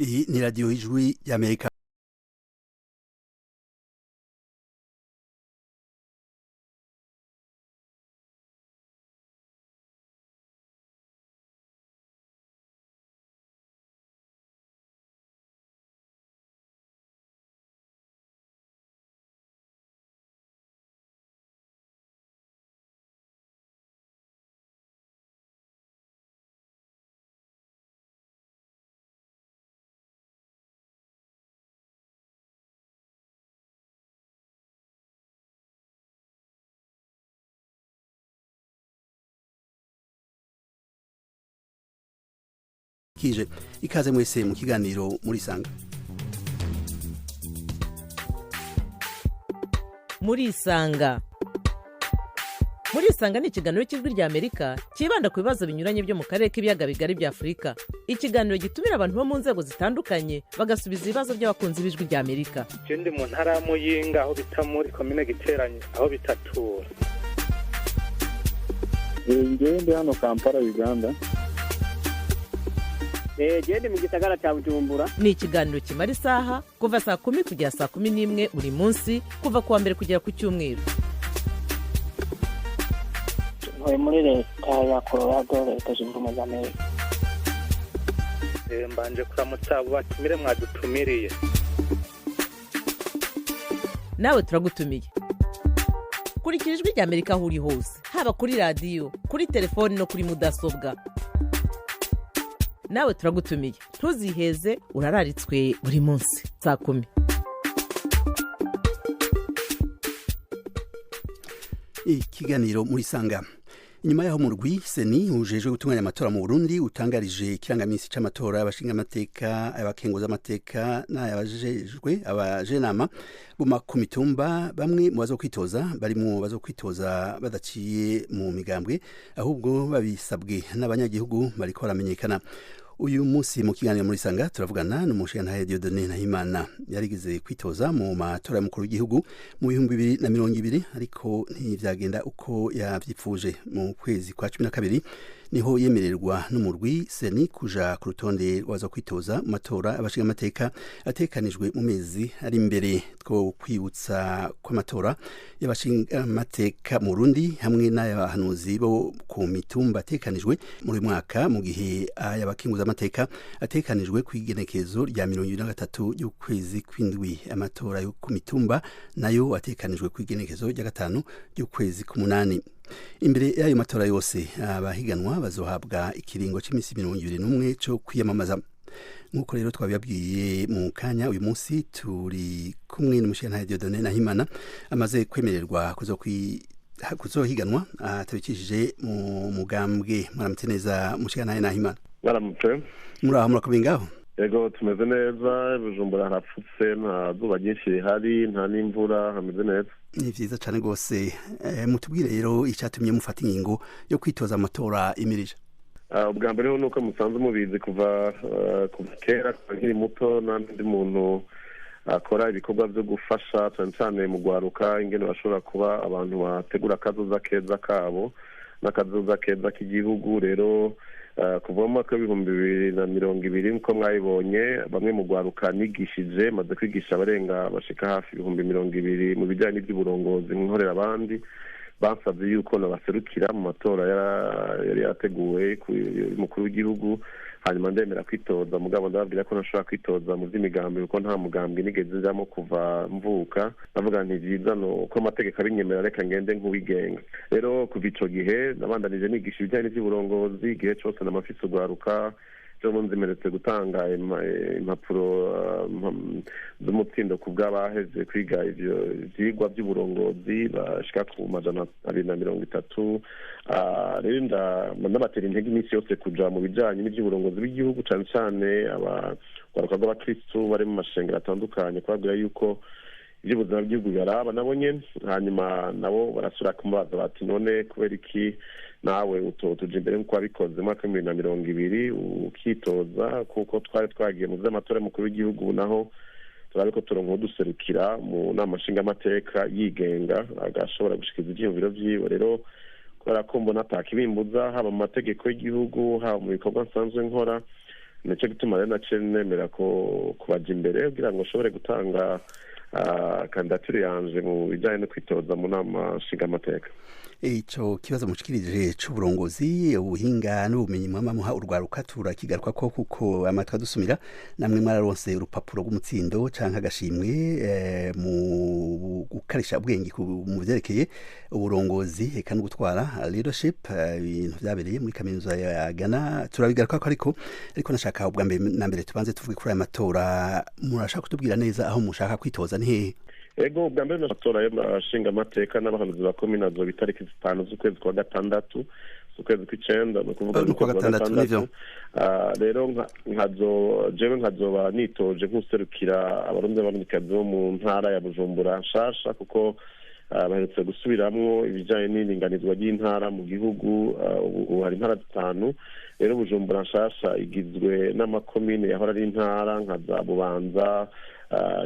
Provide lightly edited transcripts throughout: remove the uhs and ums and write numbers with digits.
Iyi ni radiyo y'Ijwi y'Amerika. Kije ikaze mwese mu kiganiro muri Sanga. Muri Isanga, Muri Isanga ni ikiganiro cy'Ijwi rya Amerika cyibanda ku bibazo binyuranye byo mu karere k'ibiyaga bigari bya Afurika. Ikiganiro gitumira abantu bo mu nzego zitandukanye, bagasubiza ibibazo by'abakunzi b'Ijwi rya Amerika. Je ndi mu ntara ya Muyinga, aho bita muri komine Giteranyi, aho bitatura. Ngewe ndi hano Kampala, Uganda. Gende mu gisagara cya Bujumbura. Ni ikiganiro kimara isaha, kuva saa 10 kugera saa 11 buri munsi, kuva ku wa mbere kugera ku cyumweru. Ntuye muri Leta ya Colorado, Leta Zunze Ubumwe za Amerika. Mbanje kuramutsa abo batumire mwadutumiriye. Nawe turagutumiye. Kurikira Ijwi rya Amerika aho uri hose, haba kuri radiyo, kuri telefoni no kuri mudasobwa. Nawe turagutumiye, ntuziheze, urararitswe buri munsi saa 10. Ikiganiro muri Sanga. Inyuma yaho murwi CENI ujejwe gutunganya amatora mu Burundi utangarije ikirangamisi c'amatora y'abashinga amateka, abakenguza amateka n'ayabajejwe abajenama bo ku mitumba, bamwe mu bazokwitoza barimwo bazokwitoza badaciye mu migambwe ahubwo babisabwe n'abanyagihugu bariko baramenyekana. Uyu munsi mu kiganiro muri Sanga turavugana n'umushingantahe Dieudonné Nahimana, yarigeze kwitoza mu matora y'umukuru w'igihugu mu 2020, ariko ntivyagenda uko yavyipfuje. Mu kwezi kwa 12 niho yemererwa n'umurwi CENI kuja ku rutonde rwaza kwitoza mu matora abashingamateka atekanijwe mu mezi ari imbere. Two kwibutsa kw'amatora y'abashingamateka mu Burundi hamwe n'ayabahanuzi bo ku mitumba atekanijwe muri uyu mwaka, mu gihe ay'abakinguza amateka atekanijwe ku igenekezo rya 23 y'ukwezi kw'indwi. Amatora yo ku mitumba nayo atekanijwe ku igenekezo rya 5 y'ukwezi k'umunani. Imbere y'ayo matora yose, abahiganwa bazohabwa ikiringo c'imisi 21 co kwiyamamaza. Nk'uko rero twabibabwiye mu kanya, uyu munsi turi kumwe n'umushingantahe Dieudonné Nahimana, amaze kwemererwa kuzohiganwa atabicishije mu mugambwe. Muramutse neza, mushingantahe Nahimana? Baramutse. Muraho, murakomeye ngaho? Yego, tumeze neza. Bujumbura harapfutse, nta zuba ryinshi rihari, nta n'imvura, hameze neza. Ni vyiza cane rwose. Mutubwire rero icatumye mufata ingingo yo kwitoza amatora imirije. Ubwa mbere ho nuko musanzwe mubizi, kuva kera, kuva nkiri muto, n'undi muntu akora ibikorwa byo gufasha cyane cyane mu gwaruka, ingene bashobora kuba abantu bategura akazoza keza kabo n'akazoza keza k'igihugu. Rero kuva mu mwaka w'2020, nkuko mwabibonye, bamwe mu gwaruka nigishije, maze kwigisha abarenga bashika hafi 20,000 mu bijyanye n'iby'uburongozi nkorera abandi, bansabye yuko nabaserukira mu matora yari yateguwe y'umukuru w'igihugu. Hanyuma ndemera kwitoza, mugabo ndababwira ko ntashobora kwitoza mu by'imigambi kuko nta mugambi nigeze njamo kuva mvuka. Ndavuga nti byiza ni uko amategeko abinyemera, reka ngende nk'uwigenga. Rero kuva ico gihe nabandanije nigisha ibijyanye n'ivy'uburongozi igihe cose namafise ugwaruka. Ejo bundi mperutse gutanga impapuro z'umutsindo ku bw'abaheze kwiga ivyo vyigwa by'uburongozi bashika ku 230. Rero ndabatera intege iminsi yose kuja mu bijanye n'ivy'uburongozi bw'igihugu, cane cane abagwaruka rw'abakristu bari mu mashengero atandukanye, kubabwira yuko iby'ubuzima bw'igihugu bibaraba nabo nyene. Hanyuma nabo barasubira kumubaza bati: "None kubera iki nawe utotuja imbere nk'uko wabikoze mu mwaka w'2020, ukitoza?" Kuko twari twagiye mu vy'amatora y'umukuru w'igihugu, naho turabiko turonka uduserukira mu nama nshingamateka yigenga, agashobora gushikiza ivyiyumviro vyiwe. Rero kubera ko mbona atakibimbuza, haba mu mategeko y'igihugu, haba mu bikorwa nsanzwe nkora. Nicyo gituma rero naciye nemera ko kubaja imbere kugira ngo nshobore gutanga kandidatire yanje mu bijanye no kwitoza mu nama nshingamateka. Ico kibazo mushikirije c'uburongozi, ubuhinga n'ubumenyi mwama muha urwaruka turakigaruka ko, kuko amatwi adusumira namwe mwararonse urupapuro rw'umutsindo canke agashimwe mu gukarisha ubwenge mu vyerekeye uburongozi eka no gutwara, leadership, ibintu vyabereye muri kaminuza ya Ghana. Turabigaruka ko, ariko nashaka ubwa mbere na mbere tubanze tuvuge kuri aya matora. Murashaka kutubwira neza aho mushaka kwitoza ni hehe? Ego, ubwa mbere n'amatora y'abashingamateka n'abahanuzi ba komine azoba itariki 5 z'ukwezi kwa gatandatu, z'ukwezi kw'icenda, ni ukuvuga Ni ukwa gatandatu, nivyo. Rero nkazo jewe nkazoba nitoje nk'userukira Abarundi n'Abarundikazi bo mu ntara ya Bujumbura nshasha, kuko baherutse gusubiramwo ibijanye n'iringanizwa ry'intara mu gihugu. Ubu hari intara zitanu. Rero Bujumbura nshasha igizwe n'amakomine yahora ari intara nka za Bubanza,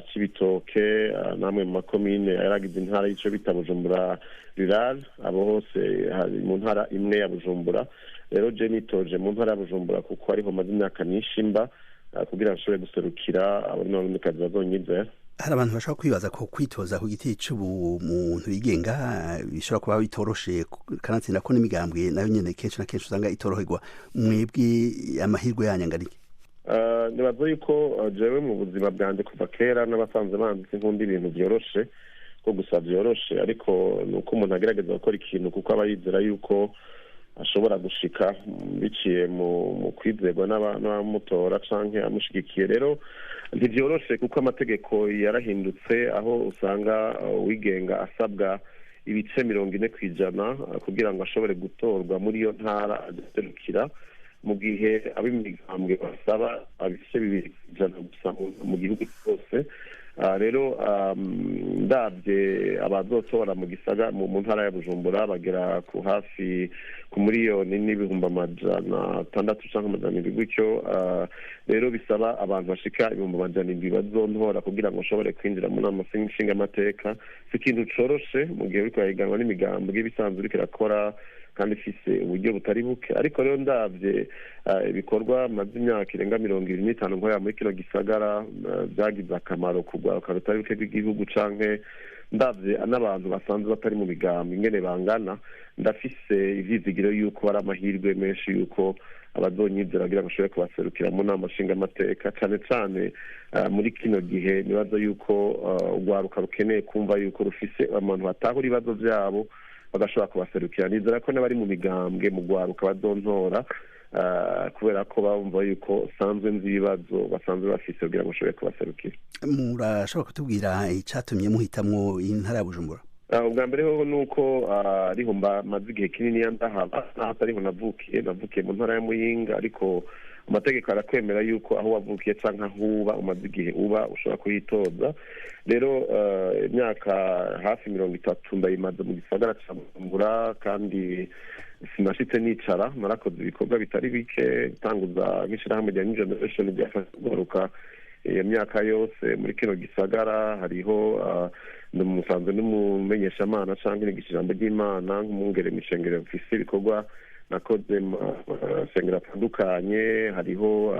Cibitoke, n'amwe mu makomine yaragize intara y'ico bita Bujumbura Rural. Abo hose hari mu ntara imwe ya Bujumbura. Rero je nitoje mu ntara ya Bujumbura kuko ariho maze imyaka myinshi mba, kugira nshobore guserukira Abarundi n'Abarundikazi bazonyizera. Hari abantu bashobora kwibaza ko kwitoza ku giti c'umuntu yigenga bishobora kuba bitoroshe, kanatsinda ko n'imigambwe nayo nyene kenshi na kenshi usanga itoroherwa. Mwebwe amahirwe yanyu angana iki? Nibaza yuko jewe mu buzima bwanjye kuva kera n'abasanzwe banzi sinkunda ibintu vyoroshe ko gusa vyoroshe, ariko ni uko umuntu agerageza gukora ikintu kuko aba yizera yuko ashobora gushika biciye mu kwizerwa n'abamutora canke amushigikiye. Rero ntivyoroshe kuko amategeko yarahindutse, aho usanga uwigenga asabwa ibice 40% kugira ngo ashobore gutorwa muri iyo ntara aserukira, mu gihe ab'imigambwe basaba ibice 2% gusa mu gihugu cyose. Rero ndabye abazotora mu gisaga mu ntara ya Bujumbura bagera ku hafi ku 1,600,000 canke 700 gutyo. Rero bisaba abantu bashika 700,000 bazontora kugira ngo nshobore kwinjira mu nama nshingamateka. Si ikintu coroshe mu gihe uriko urahiganwa n'imigambwe ibisanzwe uriko irakora kandi ifise uburyo butari buke. Ariko rero ndavye ibikorwa maze imyaka irenga 25 nkorera muri kino gisagara, vyagize akamaro ku rwaruka rutari buke rw'igihugu, canke ndavye n'abantu basanzwe batari mu migambi ingene bangana, ndafise ivyizigiro yuko ari amahirwe menshi yuko abazonyizera kugira ngo bashobore kubaserukira mu nama nshingamateka, cane cane muri kino gihe nibaza yuko urwaruka rukeneye kumva yuko rufise abantu batahura ibibazo vyabo bagashobora kubaserukira. Nizera ko n'abari mu migambwe mu rwaruka bazontora, kubera ko bumva yuko sanzwe nzi ibibazo basanzwe bafise kugira ngo bashobore kubaserukira. Murashobora kutubwira icatumye muhitamwo intara ya Bujumbura? Ubwa mbere hoho ni uko ariho maze igihe kinini ndahaba, naho atariho navukiye. Navukiye mu ntara ya Muyinga, ariko amategeko arakwemera yuko aho wavukiye canke aho uba umaze igihe uba ushobora kuhitoza. Rero imyaka hafi 30 ndayimaze mu gisagara ca Bujumbura, kandi sinashitse nicara, narakoze ibikorwa bitari bike, gutanguza nk'ishirahamwe rya New Generation ryafasha kugaruka iyo myaka yose muri kino gisagara. Hariho musanzwe n'umumenyeshamana canke nigisha ijambo ry'Imana nk'umwungere mw'ishengero, mfise ibikorwa nakoze mu masengero atandukanye. Hariho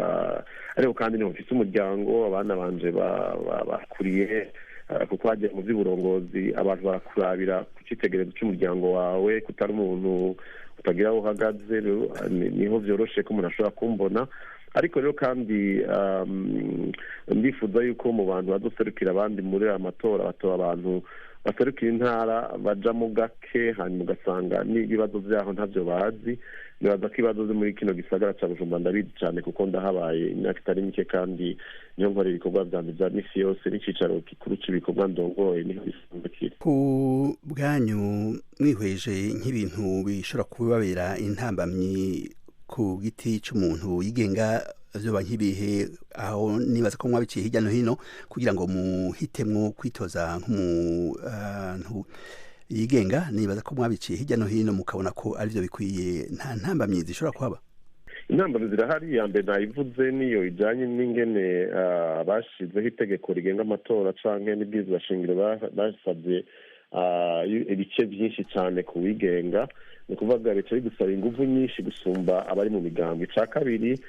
ariko kandi niho mfise umuryango, abana banje bakuriye, kuko hagiye mu vy'uburongozi abantu barakurabira ku citegererezo c'umuryango wawe, kutari umuntu utagira aho uhagaze. Rero, niho vyoroshe ko umuntu ashobora kumbona. Ariko rero kandi ndifuza yuko mu bantu bazoserukira abandi muri aya matora batoba abantu baserukira intara bajamo gake, hanyuma ugasanga n'ibibazo vyaho ntavyo bazi. Nibaza ko ibibazo vyo muri kino gisagara ca Bujumbura ndabizi cane, kuko ndahabaye imyaka itari mike, kandi niho nkorera ibikorwa vyanje vya misi yose, n'icicaro gikuru c'ibikorwa ndongoye niho bisanzwe kiri. Ku bwanyu, mwihweje nk'ibintu bishobora kubabera intambamyi ku giti c'umuntu yigenga vyoba nk'ibihe? Aho nibaza ko mwabiciye hirya no hino kugira ngo muhitemwo kwitoza nk'umuntu yigenga, nibaza ko mwabiciye hirya no hino mukabona ko arivyo bikwiye. Nta ntambamyi zishobora kuhaba? Intambamyi zirahari. Iya mbere nayivuze, niyo ijanye n'ingene bashizeho itegeko rigenga amatora canke n'ibwirizwa shingiro basavye ibice byinshi cyane ku wigenga. Ni ukuvuga bica bigusaba ingufu nyinshi gusumba abari mu migambwe. Icya kabiri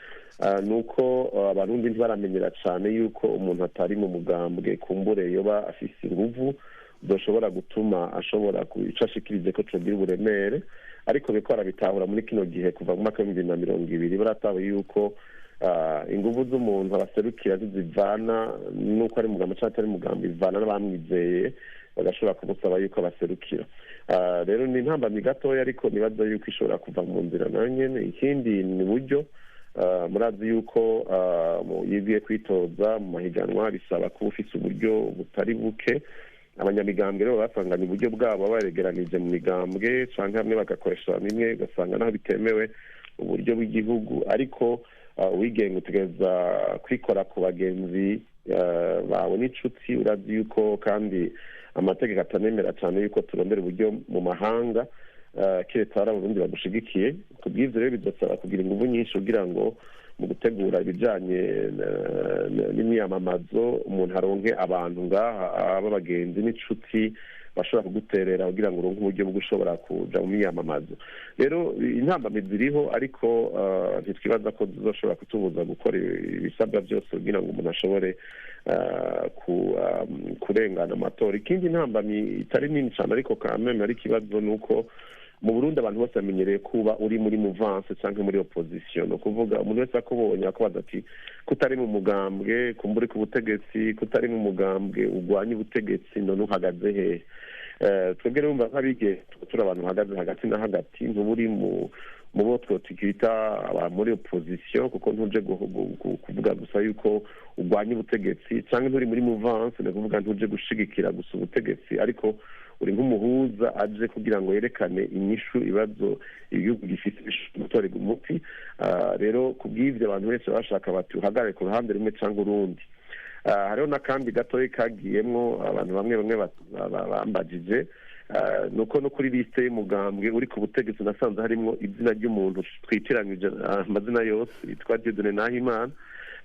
ni uko Abarundi ntibaramenyera cyane yuko umuntu atari mu mugambwe kumbure yoba afise inguvu udashobora gutuma ashobora ico ashikirije ko cogira uburemere, ariko biriko barabitahura muri kino gihe. Kuva mu mwaka w'2020 baratahuye yuko inguvu z'umuntu abaserukira zizivana n'uko ari mugambwe canke atari mugambwe, ivana n'abamwizeye bagashobora kumusaba yuko abaserukira. Rero ni intambamyi gatoya, ariko nibaza yuko ishobora kuva mu nzira nayo nyene. Ikindi ni buryo. Murazi yuko iyo ugiye kwitoza mu mahiganwa bisaba kuba ufise uburyo butari buke. Abanyamigambwe rero basanganye uburyo bwabo baregeranije mu migambwe, canke hamwe bagakoresha bimwe, ugasanga naho bitemewe uburyo bw'igihugu. Ariko uwigenga utegereza kwikora ku bagenzi bawe n'inshuti. Urazi yuko kandi amategeko atanemera cyane yuko turondera uburyo mu mahanga, keretse hari Abarundi bagushigikiye. Ku bw'ivyo rero bidasaba kugira inguvu nyinshi kugira ngo mu gutegura ibijanye n'imyamamazo umuntu aronke abantu ngaha b'abagenzi n'inshuti bashobora kuguterera kugira ngo uronke uburyo bwo gushobora kuja mu myamamazo. Rero intambamyi ziriho, ariko ntitwibaza ko zizoshobora kutubuza gukora ibisabwa byose kugira ngo umuntu ashobore kurengana amatora. Ikindi ntambamyi itari nini cyane ariko kameme ari ikibazo, ni uko mu Burundi abantu bose bamenyereye kuba uri muri mouvance canke muri opposition. Ni ukuvuga umuntu wese akubonye akubaza ati kutari mu mugambwe kumbure ku butegetsi, kutari mu mugambwe urwanya ubutegetsi, none uhagaze hehe? Twebwe rero nk'abige turi abantu bahagaze hagati na hagati. Ntuburi mu bo twita muri opposition, kuko ntuje kuvuga gusa yuko urwanya ubutegetsi, canke nturi muri mouvance, ni ukuvuga ntuje gushigikira gusa ubutegetsi, ariko uri nk'umuhuza aje kugira ngo yerekane inyishu ibibazo igihugu gifite gutorerwa umuti. Rero ku bw'ivyo abantu benshi bashaka bati uhagarare ku ruhande rumwe canke urundi. Hariho n'akandi gatoyi kagiyemwo abantu bamwe bamwe bambajije, nuko no kuri liste y'umugambwe uri ku butegetsi nasanze harimwo izina ry'umuntu twitiranyije amazina yose yitwa Dieudonné Nahimana.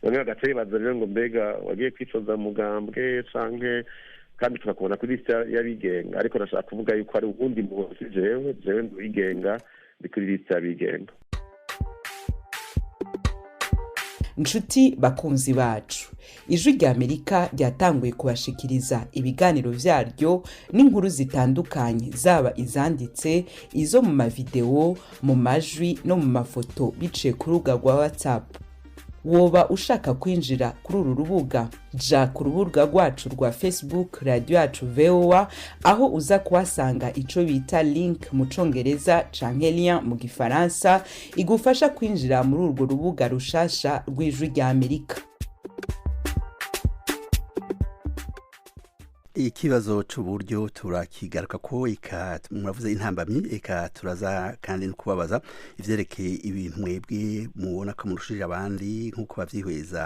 Bamwe bagaca bibaza rero ngo mbega wagiye kwicoza mugambwe canke, kandi tukakubona kuri liste y'abigenga. Ariko nashaka kuvuga yuko ari uwundi muntu, si jewe. Jewe ndi uwigenga, ndi kuri liste y'abigenga. Nshuti bakunzi bacu, Ijwi rya Amerika ryatanguye kubashikiriza ibiganiro vyaryo n'inkuru zitandukanye, zaba izanditse, izo mu mavideo, mu majwi no mu mafoto, biciye ku rubuga rwa WhatsApp. Woba ushaka kwinjira kuri uru rubuga? Ja ku rubuga rwacu rwa Facebook, Radiyo Yacu VOA, aho uza kuhasanga ico bita link mu Congereza canke lien mu Gifaransa, igufasha kwinjira muri urwo rubuga rushasha rw'Ijwi rya Amerika. Ikibazo c'uburyo turakigaruka ko eka muravuze intambamyi, eka turaza kandi no kubabaza ivyerekeye ibintu mwebwe mubona ko murushije abandi, nk'uko bavyihweza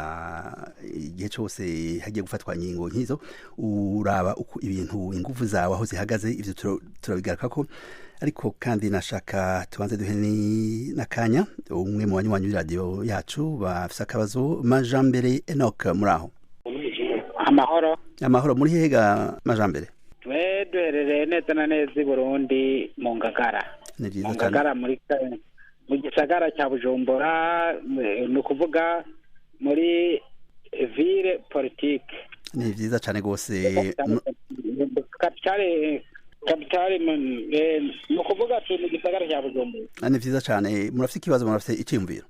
igihe cose hagiye gufatwa ingingo nk'izo, uraba uko ibintu inguvu zawe aho zihagaze. Ivyo turabigaruka ko, ariko kandi nashaka tubanze duhe n'akanya umwe mu banywanyi b'iradiyo yacu bafise akabazo. Majambere Enoch, muraho? Amahoro. Amahoro. Muri hega, Majambere? Twe duherereye neza na neza i Burundi, mu Ngagara. Ni byiza Mu cyane. Ngagara, mu gisagara cya Bujumbura, ni ukuvuga muri ville politique. Ni byiza cyane rwose. Capitale, ni ukuvuga turi mu gisagara cya Bujumbura. Ni byiza cyane. Murafite ikibazo, murafite icyiyumviro?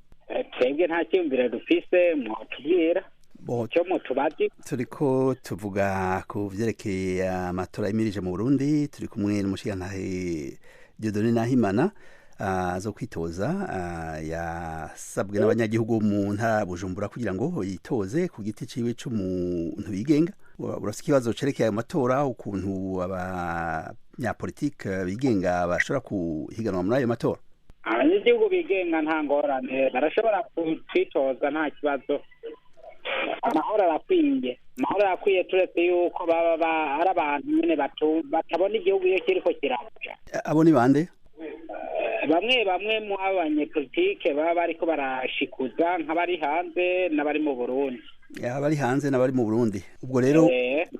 Twebwe nta cyiyumviro dufise, mwotubwira Bo, cyo mutubazi. Turiko tuvuga ku vyerekeye amatora yimirije mu Burundi. Turi kumwe n'umushigantahe Dieudonné Nahimana zo kwitoza. Yasabwe n'abanyagihugu mu ntara ya Bujumbura kugira ngo yitoze ku giti ciwe c'umuntu yigenga. Urafite ikibazo cerekeye ayo matora, ukuntu abanyapolitike bigenga bashobora kuhiganwa muri ayo matora? Abanyagihugu bigenga nta ngorane, barashobora kwitoza, nta kibazo. Amahoro arakwiye, amahoro arakwiye, turetse yuko baba ari abantu nyene batabona igihugu iyo kiriko kiraja. Abo ni bande? Bamwe bamwe mu abanyepolitike baba bariko barashikuza, nk'abari hanze n'abari mu Burundi. Abari hanze n'abari mu Burundi. Ubwo rero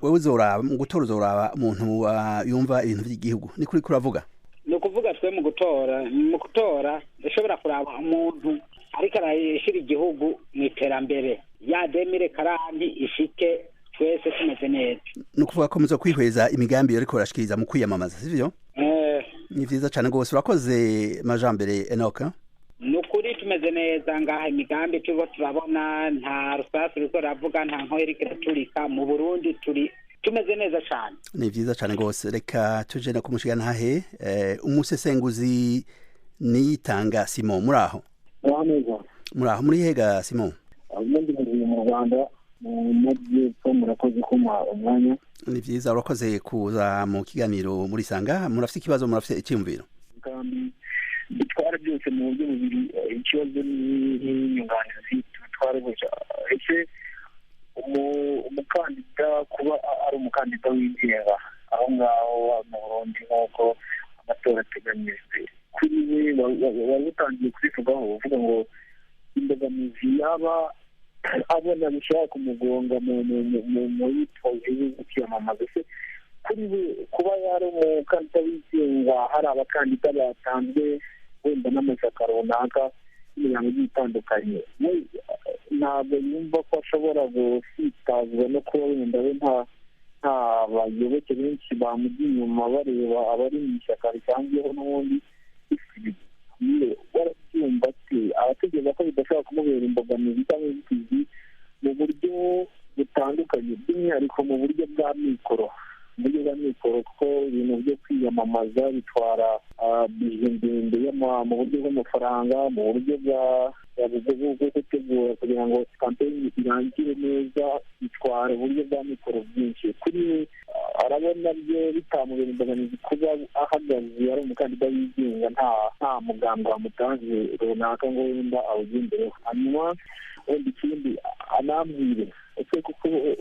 wewe uzoraba mu gutora, uzoraba umuntu yumva ibintu by'igihugu, ni kuri kuravuga. Ni ukuvuga twe mu gutora dushobora kuraba umuntu ariko arashyira igihugu mu iterambere ya 2040 ishike twese tumeze neza. Ni ukuvuga ko muzo kwihweza imigambi ariko barashikiriza mu kwiyamamaza, sivyo? Ni vyiza cane rwose, urakoze Majambere Enoch. Ni ukuri tumeze neza ngaha, imigambi turiko turabona, nta rusasu ruriko ruravuga, nta nkoho iriko iraturika mu Burundi, turi tumeze neza cane. Ni vyiza cane rwose. Reka tuje no kumushigana hahe umusesenguzi Niyitanga Simon, muraho? Muraho, muri hega Simon? Ubundi mu Rwanda mu majyepfo. Murakoze kumpa umwanya. Ni vyiza, urakoze kuza mu kiganiro muri Sanga. Murafite ikibazo, murafite icyumviro? Bitwara byose mu buryo bubiri, ikibazo n'inyunganizi. Tubitware gutya: ese umukandida kuba ari umukandida wigenga aho ngaho mu Burundi nk'uko amatora ateganyijwe, kuri we wari utangiye kubivugaho uvuga ngo imbogamizi yaba abona bishobora kumugonga muri projet yo kwiyamamaza, ese kuri we kuba yari umukandida wigenga, hari abakandida batanzwe wenda n'amashyaka runaka n'imiryango igiye itandukanye, we ntabwo yumva ko ashobora gusitazwa no kuba wenda we nta bayoboke benshi bamujya inyuma bareba abari mu ishyaka risanzweho n'ubundi? Warabyumva ate? Abatekereza ko bidashobora kumubera imbogamizi cyangwa inzitizi mu buryo butandukanye, by'umwihariko mu buryo bwa mikoro, mu buryo bwa mikoro, kuko ibintu byo kwiyamamaza bitwara budget ndende mu buryo bw'amafaranga, mu buryo bwo gutegura kugira ngo campaign irangire neza, bitwara uburyo bwa mikoro bwinshi. Kuri we arabona byo bitamubera imbogamizi kuba ahagaze ari umukandida wigenga, nta muganga wamutanze runaka ngo wenda awugendereho? Hanyuma wenda ikindi anambwire, ese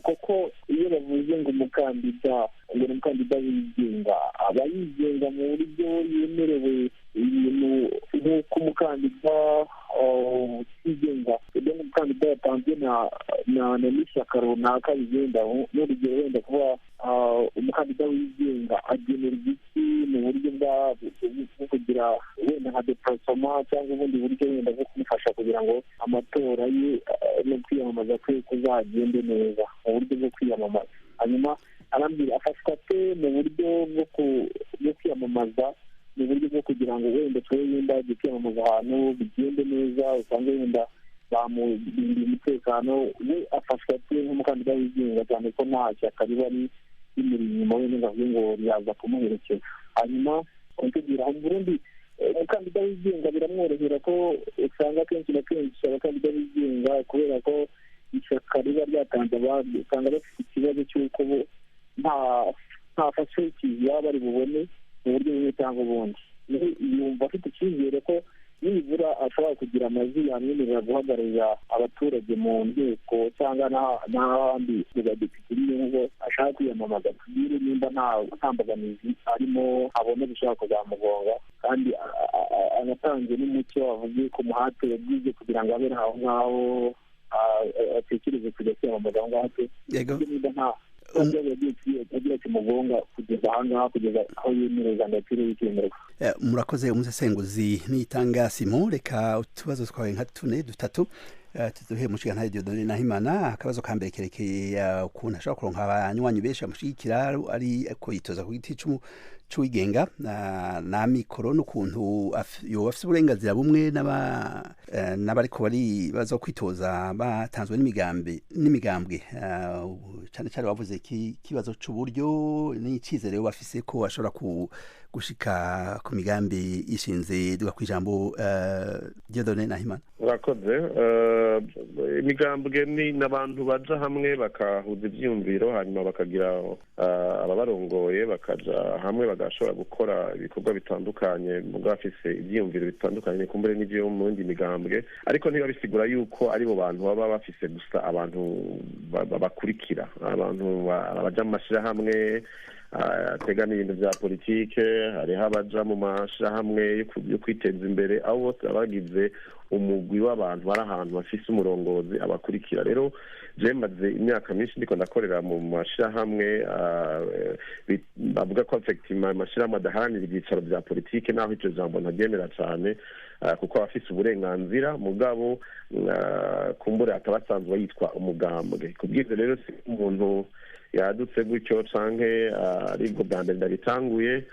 koko iyo bavuze ngo umukandida, ngo ni umukandida wigenga, aba yigenga mu buryo yemerewe ibintu nk'uko umukandida utigenga, ibyo umukandida yatanzwe na n'ishyaka runaka bigenda? N'urugero wenda kuba umukandida wigenga agenerwa iki mu buryo bwo kugira wenda nka déplacement cyangwa ubundi buryo wenda bwo kumufasha kugira ngo amatora ye no kwiyamamaza kwe kuzagende neza mu buryo bwo kwiyamamaza? Hanyuma arambwira afashwa ate mu buryo bwo kwiyamamaza, mu buryo bwo kugira ngo wenda twe wenda agiye kwiyamamaza ahantu bigende neza, usange wenda bamurindiye umutekano? We afashwa ate nk'umukandida wigenga, cyane ko nta shyaka riba rimuri inyuma wenda ngo avuge ngo riraza kumuherekeza? Hanyuma kutubwira aho mu Burundi umukandida wigenga biramworohera, ko usanga kenshi na kenshi abakandida bigenga, kubera ko ishyaka riba ryatanze abandi, usanga bafite ikibazo cy'uko bo nta facilities baba bari bubone mu buryo bumwe cyangwa ubundi. Yumva afite icyizere ko nibura ashobora kugira amajwi yamwemerera guhagararira abaturage mu nteko cyangwa n'ahandi mu badepite nyine ashaka kwiyamamaza? Tubwire nimba nta mbogamizi arimo abona bishobora kuzamugonga, kandi anatanze n'umucyo, avuge ku muhate yagize kugira ngo abe aho ngaho, atekereze kujya kwiyamamaza aho ngaho niba nta agira kimugonga kugeza aha ngaha, kugeza aho yemereza kandidatire y'ikemerwa. Murakoze umusesenguzi Niyitanga Simo. Reka utubazo twawe nka tune dutatu tuduhe mushigantahe Dieudonné Nahimana. Akabazo ka mbere kerekeye ukuntu ashobora kuronka abanywanyi benshi bamushigikira ari ko yitoza ku giti c'uwigenga, na mikoro, n'ukuntu yoba afise uburenganzira bumwe n'abariko bari baza kwitoza batanzwe n'imigambi n'imigambwe. Cane cane bavuze ikibazo c'uburyo n'icizere yoba afise ko ashobora gushika ku migambi ishinze. Duga kw'ijambo, Dieudonné Nahimana. Urakoze. Imigambwe ni n'abantu baja hamwe bakahuza ivyiyumviro, hanyuma bakagira ababarongoye, bakaja hamwe bagashobora gukora ibikorwa bitandukanye, mugabo bafise ivyiyumviro bitandukanye kumbure n'ivyo mu yindi migambwe, ariko ntibabisigura yuko aribo bantu baba bafise gusa abantu bakurikira, abantu baja mu mashirahamwe. ategana ibintu vya politike, hariho abaja mu mashirahamwe yo kwiteza imbere. Abo bose bagize umugwi w'abantu bari ahantu bafise umurongozi abakurikira. Rero je maze imyaka myinshi ndiko ndakorera mu mashirahamwe bavuga ko effectivement amashirahamwe adaharanira ibyicaro vya politike, naho iryo jambo ntaryemera cane, kuko abafise uburenganzira mugabo kumbure akaba asanzwe yitwa umugambwe. Kubw'ivyo rero si umuntu yadutse gutyo canke aribwo bwa mbere ndabitanguye.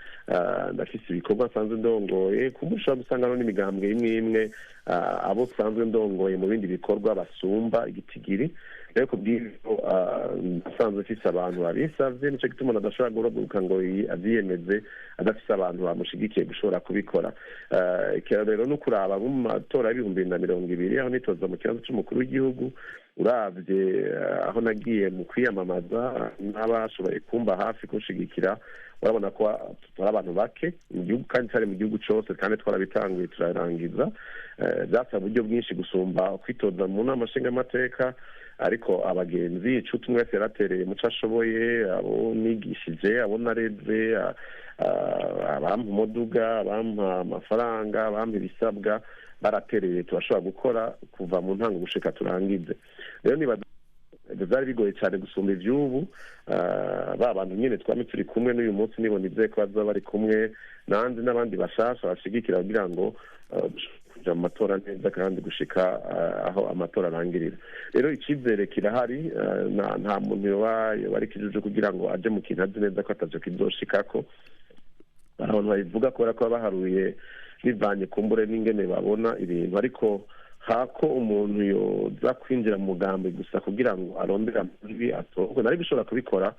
Ndafise ibikorwa nsanzwe ndongoye, kuba ushobora gusanga no n'imigambwe imwe imwe abo nsanzwe ndongoye mu bindi bikorwa basumba igitigiri. Rero kubw'ivyo nsanzwe mfise abantu babisavye, nico gituma umuntu adashobora guhaguruka ngo avyiyemeze adafise abantu bamushigikiye gushobora kubikora. Rero no kuraba mu matora y'2020 aho nitoza mu kibazo c'umukuru w'igihugu, uravye aho nagiye mu kwiyamamaza n'abashoboye kumba hafi kunshigikira, urabona ko tutari abantu bake mu gihugu, kandi tari mu gihugu cose, kandi twarabitanguye turarangiza. Byasaba uburyo bwinshi gusumba kwitoza mu nama nshingamateka, ariko abagenzi inshuti umwe wese yaratereye muco ashoboye, abo nigishije, abo nareze, abampa umuduga, abampa amafaranga, abampa ibisabwa, baratereye turashobora gukora kuva mu ntango gushika turangize. Rero niba byari bigoye cyane gusumba ivy'ubu, ba bantu nyene twame turi kumwe n'uyu munsi nibo nizeye ko bazoba bari kumwe nandi n'abandi bashasha bashigikira kugira ngo kuja mu matora neza kandi gushika aho amatora arangirira. Rero icizere kirahari, nta muntu yoba ari kijuju kugira ngo aje mu kintu azi neza ko ataco kizoshikako. Abantu babivuga kubera ko baharuye bivanye kumbure n'ingene babona ibintu, ariko hako umuntu yoza kwinjira mu mugambwe gusa kugira ngo arondere amajwi atorwe, nari gushobora kubikora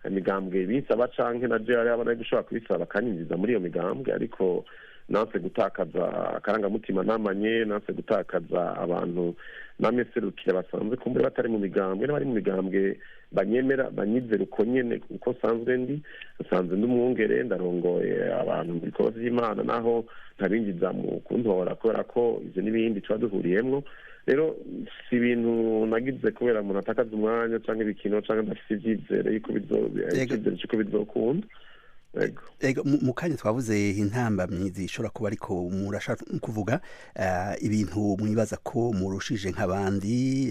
imigambwe binsaba canke na jewe hariho abari gushobora kubisaba bakanyinjiza muri iyo migambwe, ariko nanse gutakaza akarangamutima namanye, nanse gutakaza abantu namye serukira basanzwe kumbure batari mu migambwe n'abari mu migambwe banyemera banyizera uko nyene uko nsanzwe ndi. Nsanzwe ndi umwungere, ndarongoye abantu mu bikorwa vy'Imana, naho ntabinjiza mu kuntora kubera ko ivyo n'ibindi tuba duhuriyemwo. Rero si ibintu nagize kubera umuntu atakaza umwanya canke ibikino canke adafise ivyizere yuko icyizere c'uko bizokunda. Ego, mu kanya twavuze intambamyi zishobora kuba, ariko murashaka kuvuga ibintu mwibaza ko murushije nk'abandi,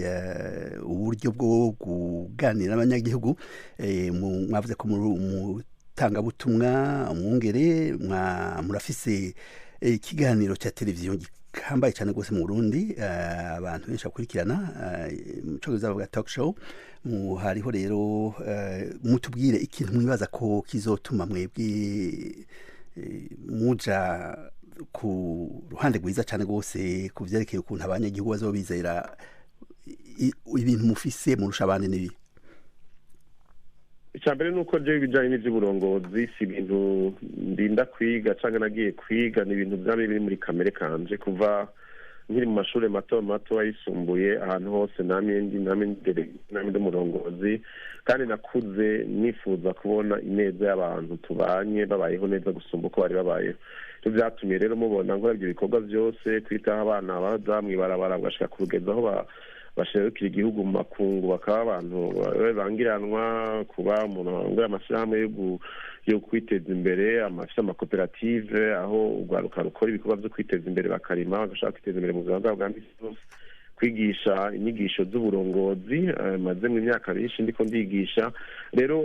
uburyo bwo kuganira n'abanyagihugu. Mwavuze ko mutangabutumwa umwungere, murafise ikiganiro cya televiziyo gihambaye cyane rwose mu Burundi, abantu benshi bakurikirana, mu cyongereza bavuga talk show. Hariho rero mutubwire ikintu mwibaza ko kizotuma mwebwe muja ku ruhande rwiza cyane rwose ku vyerekeye ukuntu abanyagihugu bazobizera ibintu mufise murusha abandi n'ibi. Icya mbere ni uko jewe ibijanye n'ivy'uburongozi si ibintu ndinda kwiga canke nagiye kwiga, ni ibintu vyaba biri muri kamere kanje kuva nkiri mu mashuri mato mato, ayisumbuye, ahantu hose namye ndi namye ndi umurongozi, kandi nakuze nifuza kubona ineza y'abantu tubanye babayeho neza gusumba uko bari babayeho. Ivyo vyatumye rero mubona nkora ivyo bikorwa vyose, kwitaho abana baza mw'ibarabara bagashika ku rugezi aho basherukira igihugu mu makungu, bakaba abantu bangiranwa, kuba umuntu arongora amashirahamwe yo kwiteza imbere, amafise amakoperative aho urwaruka rukora ibikorwa vyo kwiteza imbere, bakarima, bagashaka kwiteza imbere mu buzima bwabo bwa misi yose, kwigisha inyigisho z'uburongozi, maze mu myaka myinshi ndiko ndigisha. Rero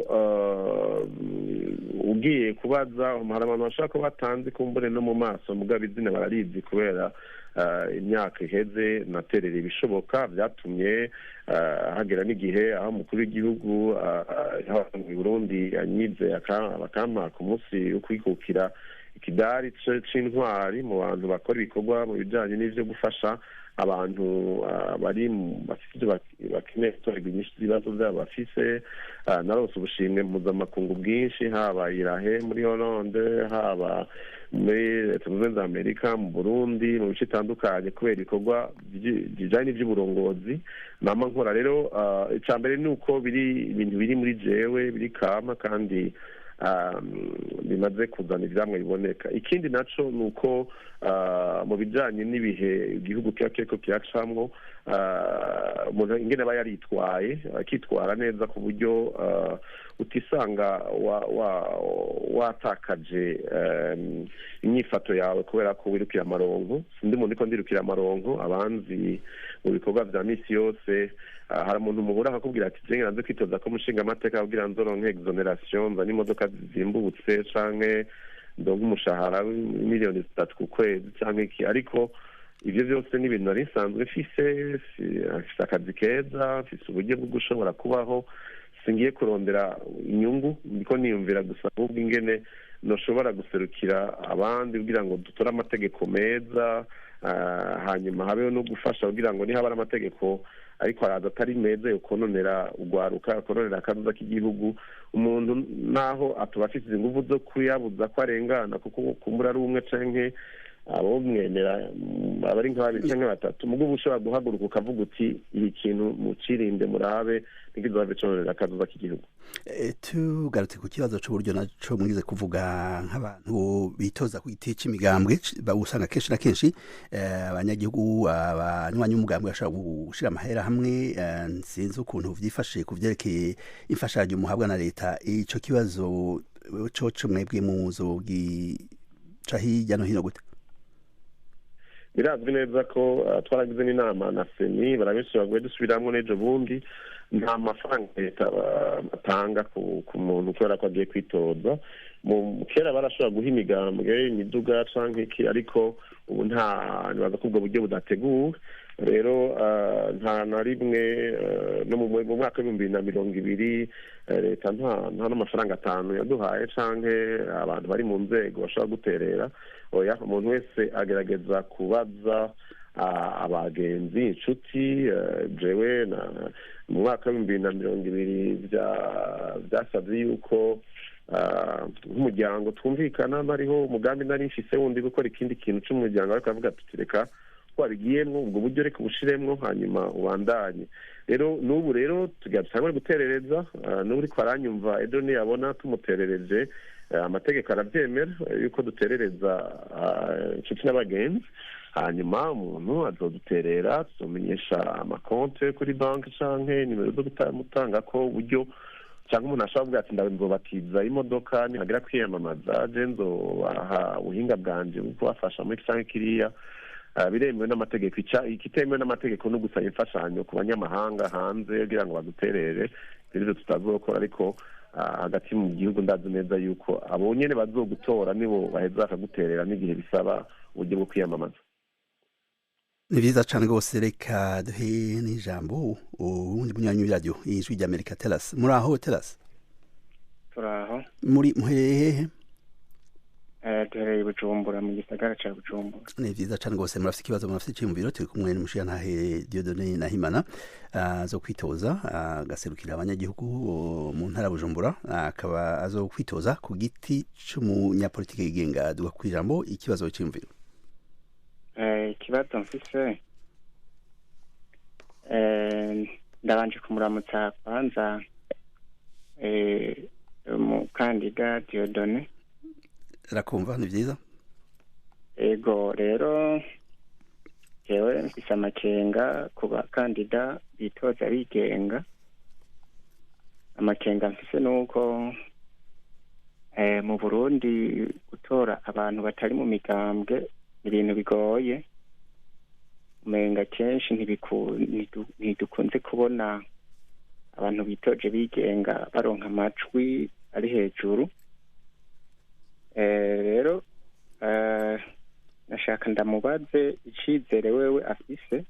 ugiye kubaza, hari abantu bashobora kuba batanzi kumbure no mu maso, mugabo izina bararizi kubera imyaka iheze naterera ibishoboka. Vyatumye hagera n'igihe aho umukuru w'igihugu mu Burundi anyize bakampa ku munsi wo kwikukira ikidari c'intwari mu bantu bakora ibikorwa mu bijanye n'ivyo gufasha abantu bari bafite ivyo bakeneye gutorerwa inyishu z'ibibazo vyabo bafise. Naronse ubushimwe mpuzamakungu bwinshi, haba irahe muri Hollande, haba muri Leta Zunze Ubumwe za Amerika, mu Burundi, mu bice bitandukanye, kubera ibikorwa bijanye n'ivy'uburongozi nama nkora. Rero ica mbere ni uko biri ibintu biri muri jewe, biri kama, kandi bimaze kuzana ivyamwa biboneka. Ikindi naco ni uko Mu bijanye n'ibihe igihugu kiba kiriko kiracamwo, umuntu ingene aba yaritwaye, akitwara neza ku buryo utisanga watakaje inyifato yawe kubera ko wirukira amaronko. Sindi umuntu ndiko ndirukira amaronko. Abanzi mu bikorwa vya misi yose, hari umuntu muhura akakubwira ati: "Je nze kwitoza ko umushinga amateka kugira nzoronke exonération, nzane imodoka zizimbutse, canke ndonke umushahara w'imiliyoni 3 ku kwezi, canke iki." Ariko ivyo vyose ni ibintu nari nsanzwe mfise. Mfise akazi keza, mfise uburyo bwo gushobora kubaho. Singiye kurondera inyungu, ndiko niyumvira gusa ahubwo ingene noshobora guserukira abandi kugira ngo dutore amategeko meza, hanyuma habeho no gufasha kugira ngo nihaba ari amategeko ariko araza atari meza yokononera ugwaruka, yokononera akazoza k'igihugu, umuntu naho atuba afise inguvu zo kuyabuza ko arengana, kuko kumbura ari umwe canke abo mwemera aba ari nka babiri canke batatu, mugo uba ushobora guhaguruka ukavuga uti: "Iki kintu mucirinde, murabe ntikizohave cononera akazoza k'igihugu." Tugarutse ku kibazo c'uburyo naco mwize kuvuga, nk'abantu bitoza ku giti c'imigambwe, usanga kenshi na kenshi abanyagihugu, abanywanyi b'umugambwe bashobora gushira amahera hamwe. Sinzi ukuntu vyifashe ku vyerekeye imfashanyo muhabwa na leta. Ico kibazo coco mwebwe muzogica hirya no hino gute? Birazwi neza ko twaragize n'inama na CENI, barabenshi baguye dusubiramwo n'ejo bundi. Nta mafaranga leta batanga ku muntu kubera ko agiye kwitoza. Mu kera barashobora guha imigambwe imiduga canke iki, ariko ubu nta, nibaza ko ubwo buryo budateguwe. Rero nta na rimwe, no mu mwaka w'2020, leta nta n'amafaranga 5 yaduhaye, canke abantu bari mu nzego bashobora guterera. Oya, umuntu wese agerageza kubaza abagenzi, inshuti. Jewe mu mwaka w'2020 byasabye yuko nk'umuryango twumvikana. Nariho umugambi nari mfise wundi gukora ikindi kintu c'umuryango, ariko avuga tuti: "Reka wabigiyemwo, ubwo buryo reka ubushiremwo, hanyuma ubandanye." Rero n'ubu rero tugira dutangure guterereza. N'ubu uriko aranyumva, ejo niyabona tumuterereje, amategeko aravyemera yuko duterereza inshuti n'abagenzi. Hanyuma umuntu azoduterera, tuzomenyesha amakonte kuri banki canke nimero zo gutangako uburyo, cyangwa umuntu ashobora kuvuga ati: "Nzobatiza imodoka nihagira kwiyamamaza, je nzobaha ubuhinga bwanje bwo kubafasha muri iki canke kiriya." Biremewe n'amategeko. Ikitemewe n'amategeko no gusaba imfashanyo ku banyamahanga hanze kugira ngo baduterere, ivyo tutazokora. Ariko hagati mu gihugu ndazi neza yuko abo nyene bazogutora nibo baheza bakaguterera n'igihe bisaba uburyo bwo kwiyamamaza. Ni vyiza cane rwose. Reka duhe n'ijambo uwundi munywanyi w'iradiyo Ijwi ry'Amerika, Telas. Muri aho, Telas? Turaho. Muri muherereye hehe? Duherereye i Bujumbura, mu gisagara ca Bujumbura. Ni vyiza cane rwose. Murafise ikibazo, murafise iciyumviro? Turi kumwe n'umushirantahe Dieudonné Nahimana, azo kwitoza agaserukira abanyagihugu mu ntara ya Bujumbura, akaba azo kwitoza ku giti c'umunyapolitike yigenga. Duga kw'ijambo, ikibazo, c'iyumviro. Ikibazo mfise, ndabanje kumuramutsa kwanza, umukandida Dieudonné. Rakumva, ni vyiza. Ego, rero jewe mfise amakenga ku bakandida bitoza bigenga. Amakenga mfise nuko mu Burundi gutora abantu batari mu migambwe ni ibintu bigoye. Umenga kenshi ntidukunze kubona abantu bitoje bigenga baronka amajwi ari hejuru. Rero nashaka ndamubaze icizere wewe afise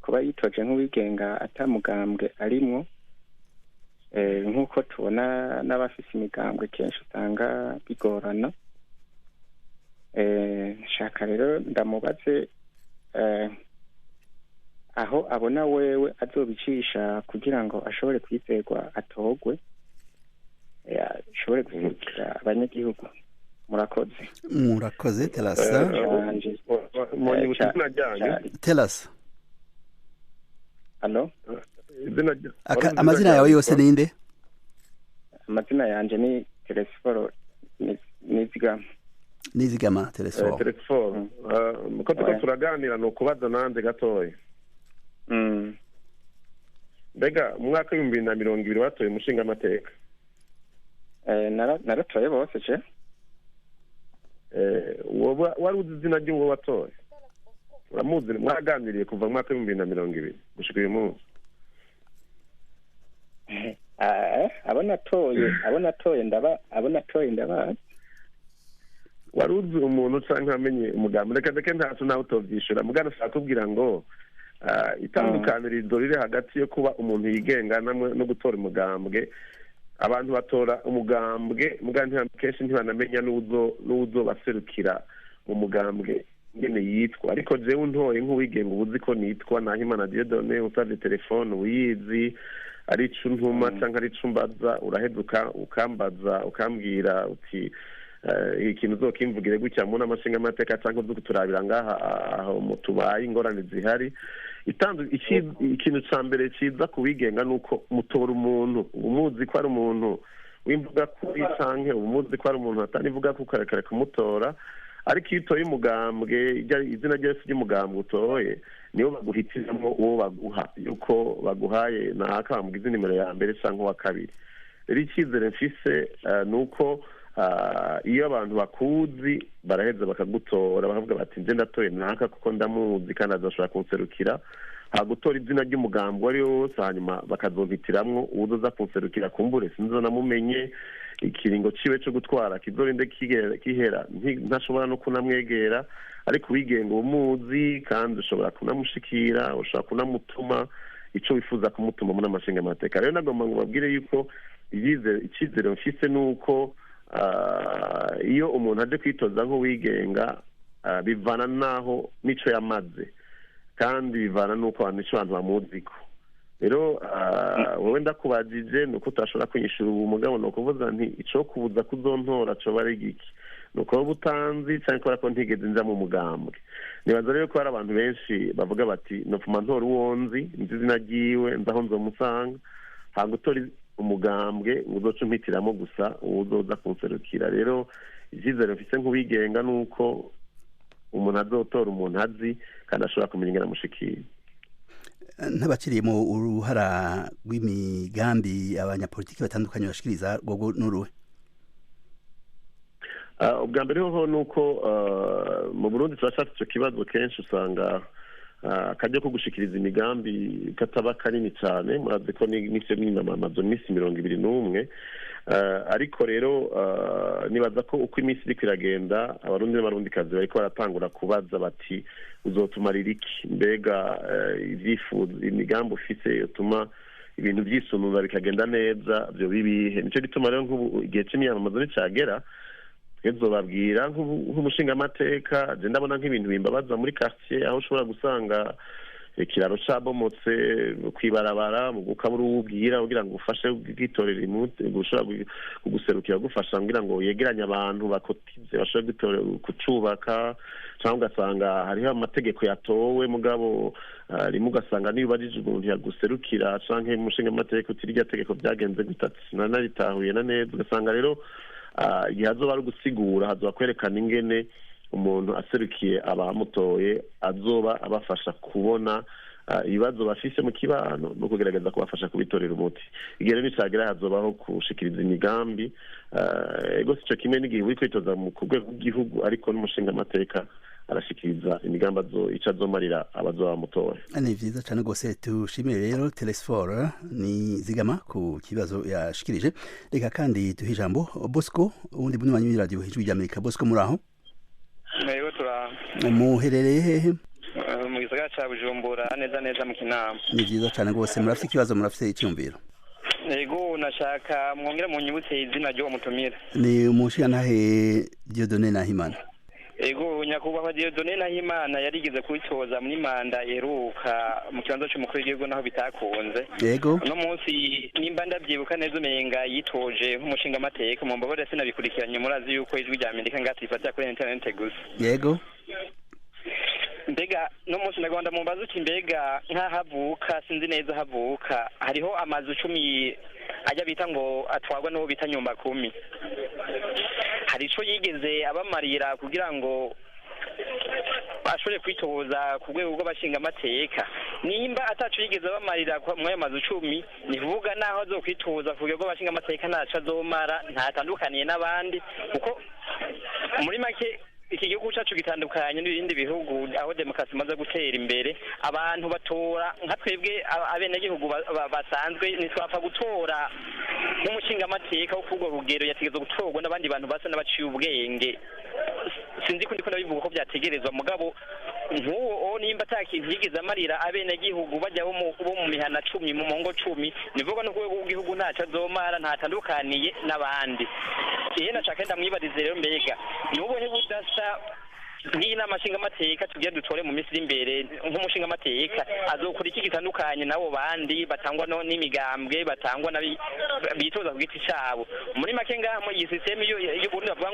kuba yitoje nk'uwigenga atamugambwe arimwo, nk'uko tubona n'abafise imigambwe kenshi usanga bigorana. Nshaka rero ndamubaze aho abona wewe azobicisha kugira ngo ashobore kwizerwa, atorwe, ashobore guserukira abanyagihugu. Murakoze. Murakoze, Terasa. Munyibutsa izina ryanyu. Terasa. Alo? Izina rya- Amazina yawe yose ninde? Amazina yanje ni Telesiforo Nizigama. Nizigama Telesfor. Telesfor, ko tuko turaganira ni ukubaza nanje gatoya. Mbega mu mwaka w'2020 watoye umushinga amateka? Naratoye bose ce. Wari uzi izina ry'uwo watoye? Uramuzi? Mwaganiriye kuva mu mwaka w'2020 gushika uyu munsi? Abo natoye ndabazi. Wari uzi umuntu canke wamenye umugambi? Reka ndeke ntaco nawe utovyishura. Mugana ashaka kubwira ngo itandukanirizo riri hagati yo kuba umuntu yigenga no gutora umugambwe. Abantu batora umugambwe mugabo kenshi ntibanamenya n'uwuzobaserukira mu mugambwe ngene yitwa. Ariko jewe untoye nk'uwigenga uba uzi ko nitwa Nahimana Dieudonné, usavye telefone uyizi, ari ico untuma canke ari ico umbaza, uraheza ukambaza ukambwira uti ikintu uzokimvugire gutya mu n'amashinga amateka canke uze kuturabira ngaha aho tubaye ingorane zihari. Ikintu ca mbere ciza kubigenga nuko mutora umuntu umuzi ko ari umuntu w'imvuga kuri canke umuzi ko ari umuntu atanivuga ko ukarekare kumutora. Ariko iyo utoye umugambwe, izina ryose ry'umugambwe utoye niwo baguhitiramo uwo baguha, yuko baguhaye naka bamugize nimero ya mbere canke uwa kabiri. Rero icizere mfise nuko iyo abantu bakuzi baraheza bakagutora, bakavuga bati nje ndatoye naka kuko ndamuzi kandi azoshobora kunserukira. Hagutora izina ry'umugambwe uwo ari we wose, hanyuma bakazompitiramwo uwuzoza kunserukira, kumbure sinzo namumenye, ikiringo ciwe co gutwara kizorinde kihera ntashobora no kunamwegera. Ariko uwigenga umuzi kandi ushobora kunamushikira, ushobora kunamutuma ico wifuza kumutuma muri amashinga amateka. Rero nagomba ngo babwire yuko icizere mfise nuko iyo umuntu aje kwitoza nk'uwigenga bivana naho nico yamaze, kandi bivana nuko nico abantu bamuziko. Rero wowe ndakubajije nuko utashobora kunyishura ubu mugabo, ni ukuvuza nti ico kubuza kuzontora coba ari giki? Nuko wowe utanzi canke kubera ko ntigeze nja mu mugambwe. Nibaza rero ko hari abantu benshi bavuga bati nopfuma ntora uwo nzi, nzi izina ryiwe, nzi aho nzomusanga, hagutora umugambwe ngo uzoca umpitiramo gusa uwuzoza kunserukira. Rero ivyizere mfise nk'uwigenga nuko umuntu azotora umuntu azi kandi ashobora kumenya ingene amushikira. Ntabaciriye mu uruhara rw'imigambi abanyapolitiki batandukanye bashikiriza rwogo n'uruhe? Ubwa mbere hoho nuko mu Burundi turacafise ico kibazo, kenshi usanga akaryo ko gushikiriza imigambi kataba kanini cane. Murazi ko n'imisi y'imyamamazo imisi 21. Ariko rero nibaza ko uko iminsi iriko iragenda abarundi n'abarundikazi bariko baratangura kubaza bati uzotumarira iki? Mbega ivyifuzo imigambi ufise yotuma ibintu vyisununura bikagenda neza vyo bibihe? Nico gituma rero nk'ubu igihe c'imyamamazo nicagera twezobabwira nk'umushinga amateka. Je ndabona nk'ibintu bimbabaza muri quartier, aho ushobora gusanga ikiraro cabomotse kwibarabara, ukabura uwubwira kugira ngo ufashe bwitorera ushobora kuguserukira gufasha kugira ngo yegeranye abantu bakotize bashobore kucubaka, cyangwa ugasanga hariho amategeko yatowe mugabo rimwe ugasanga niba ubajije umuntu yaguserukira canke umushinga amateka uti irya tegeko byagenze gute, sinanaritahuye na neza. Ugasanga rero igihe hazoba ari ugusigura, hazoba kwerekana ingene umuntu aserukiye abamutoye azoba abafasha kubona ibibazo bafise mu kibano no kugerageza kubafasha kubitorera umuti. Igihe rero nicagera hazobaho gushikiriza imigambi. Ego sico kimwe n'igihe uri kwitoza ku rwego rw'igihugu, ariko n'umushinga amateka arashikiriza imigambi ico azomarira abazoba bamutoye. Ni vyiza cane gose. Tushimire rero Telesfor ni Zigama ku kibazo yashikirije. Reka kandi duhe ijambo Bosco, uwundi munywanyi w'iradiyo Ijwi ry'Amerika. Bosco, muraho? Yego, turaho. Muherereye hehe? Mu gisagara ca Bujumbura, neza neza mu Kinama. Ni vyiza cane gose. Murafise ikibazo, murafise iciyumviro? Yego, nashaka mwongera munyibutse izina ry'uwo mutumira. Ni umushingantahe Dieudonné Nahimana. Ego, nyakubahwa Dieudonné Nahimana yarigeze kwitoza muri manda iheruka mu kibanza c'umukuru w'igihugu naho bitakunze. Yego. Uno munsi nimba ndavyibuka neza umenga yitoje nk'umushinga amateka, mu mbabare sinabikurikiranye, murazi yuko Ijwi rya Amerika ngatifatira kuri internet gusa. Yego. Mbega no munsi ndagomba mumbaza uti mbega nk'ahavuka, sinzi neza havuka, hariho amazu 10 ajya bita ngo atwagwa n'uwo bita nyumba 10. Hari ico yigeze abamarira kugira ngo bashobore kwitoza ku rwego rw'abashingamateka? Nimba ataco yigeze abamarira muri ayo mazu 10, ni kuvuga naho azokwitoza ku rwego rw'abashingamateka ntaco azomara, ntatandukaniye n'abandi, kuko muri make iki gihugu cyacu gitandukanye n'ibindi bihugu aho demokarasi imaze gutera imbere. Abantu batora nka twebwe abenegihugu basanzwe, ntitwapfa gutora nk'umushingamateka wo kurwo rugero, yategerezwa gutorwa n'abandi bantu basa n'abaciye ubwenge. Sinzi ko ndiko ndabivuga ko byategerezwa, mugabo nk'uwo nimba ata kintu yigeze amarira abenegihugu bajya bo mu mihana 10, mu mongo 10, nivuga no ku rwego rw'igihugu ntaco azomara, ntatandukaniye n'abandi. Ihe nashaka ndamwibarize rero, mbega nubuhe budasa nk'iyi nama nshingamateka tugiye dutore mu minsi iri imbere, nk'umushingamateka azokora iki gitandukanye n'abo bandi batangwa no n'imigambwe, batangwa bitoza ku giti cabo? Muri make ngaha mu iyi système y'Uburundi bavuga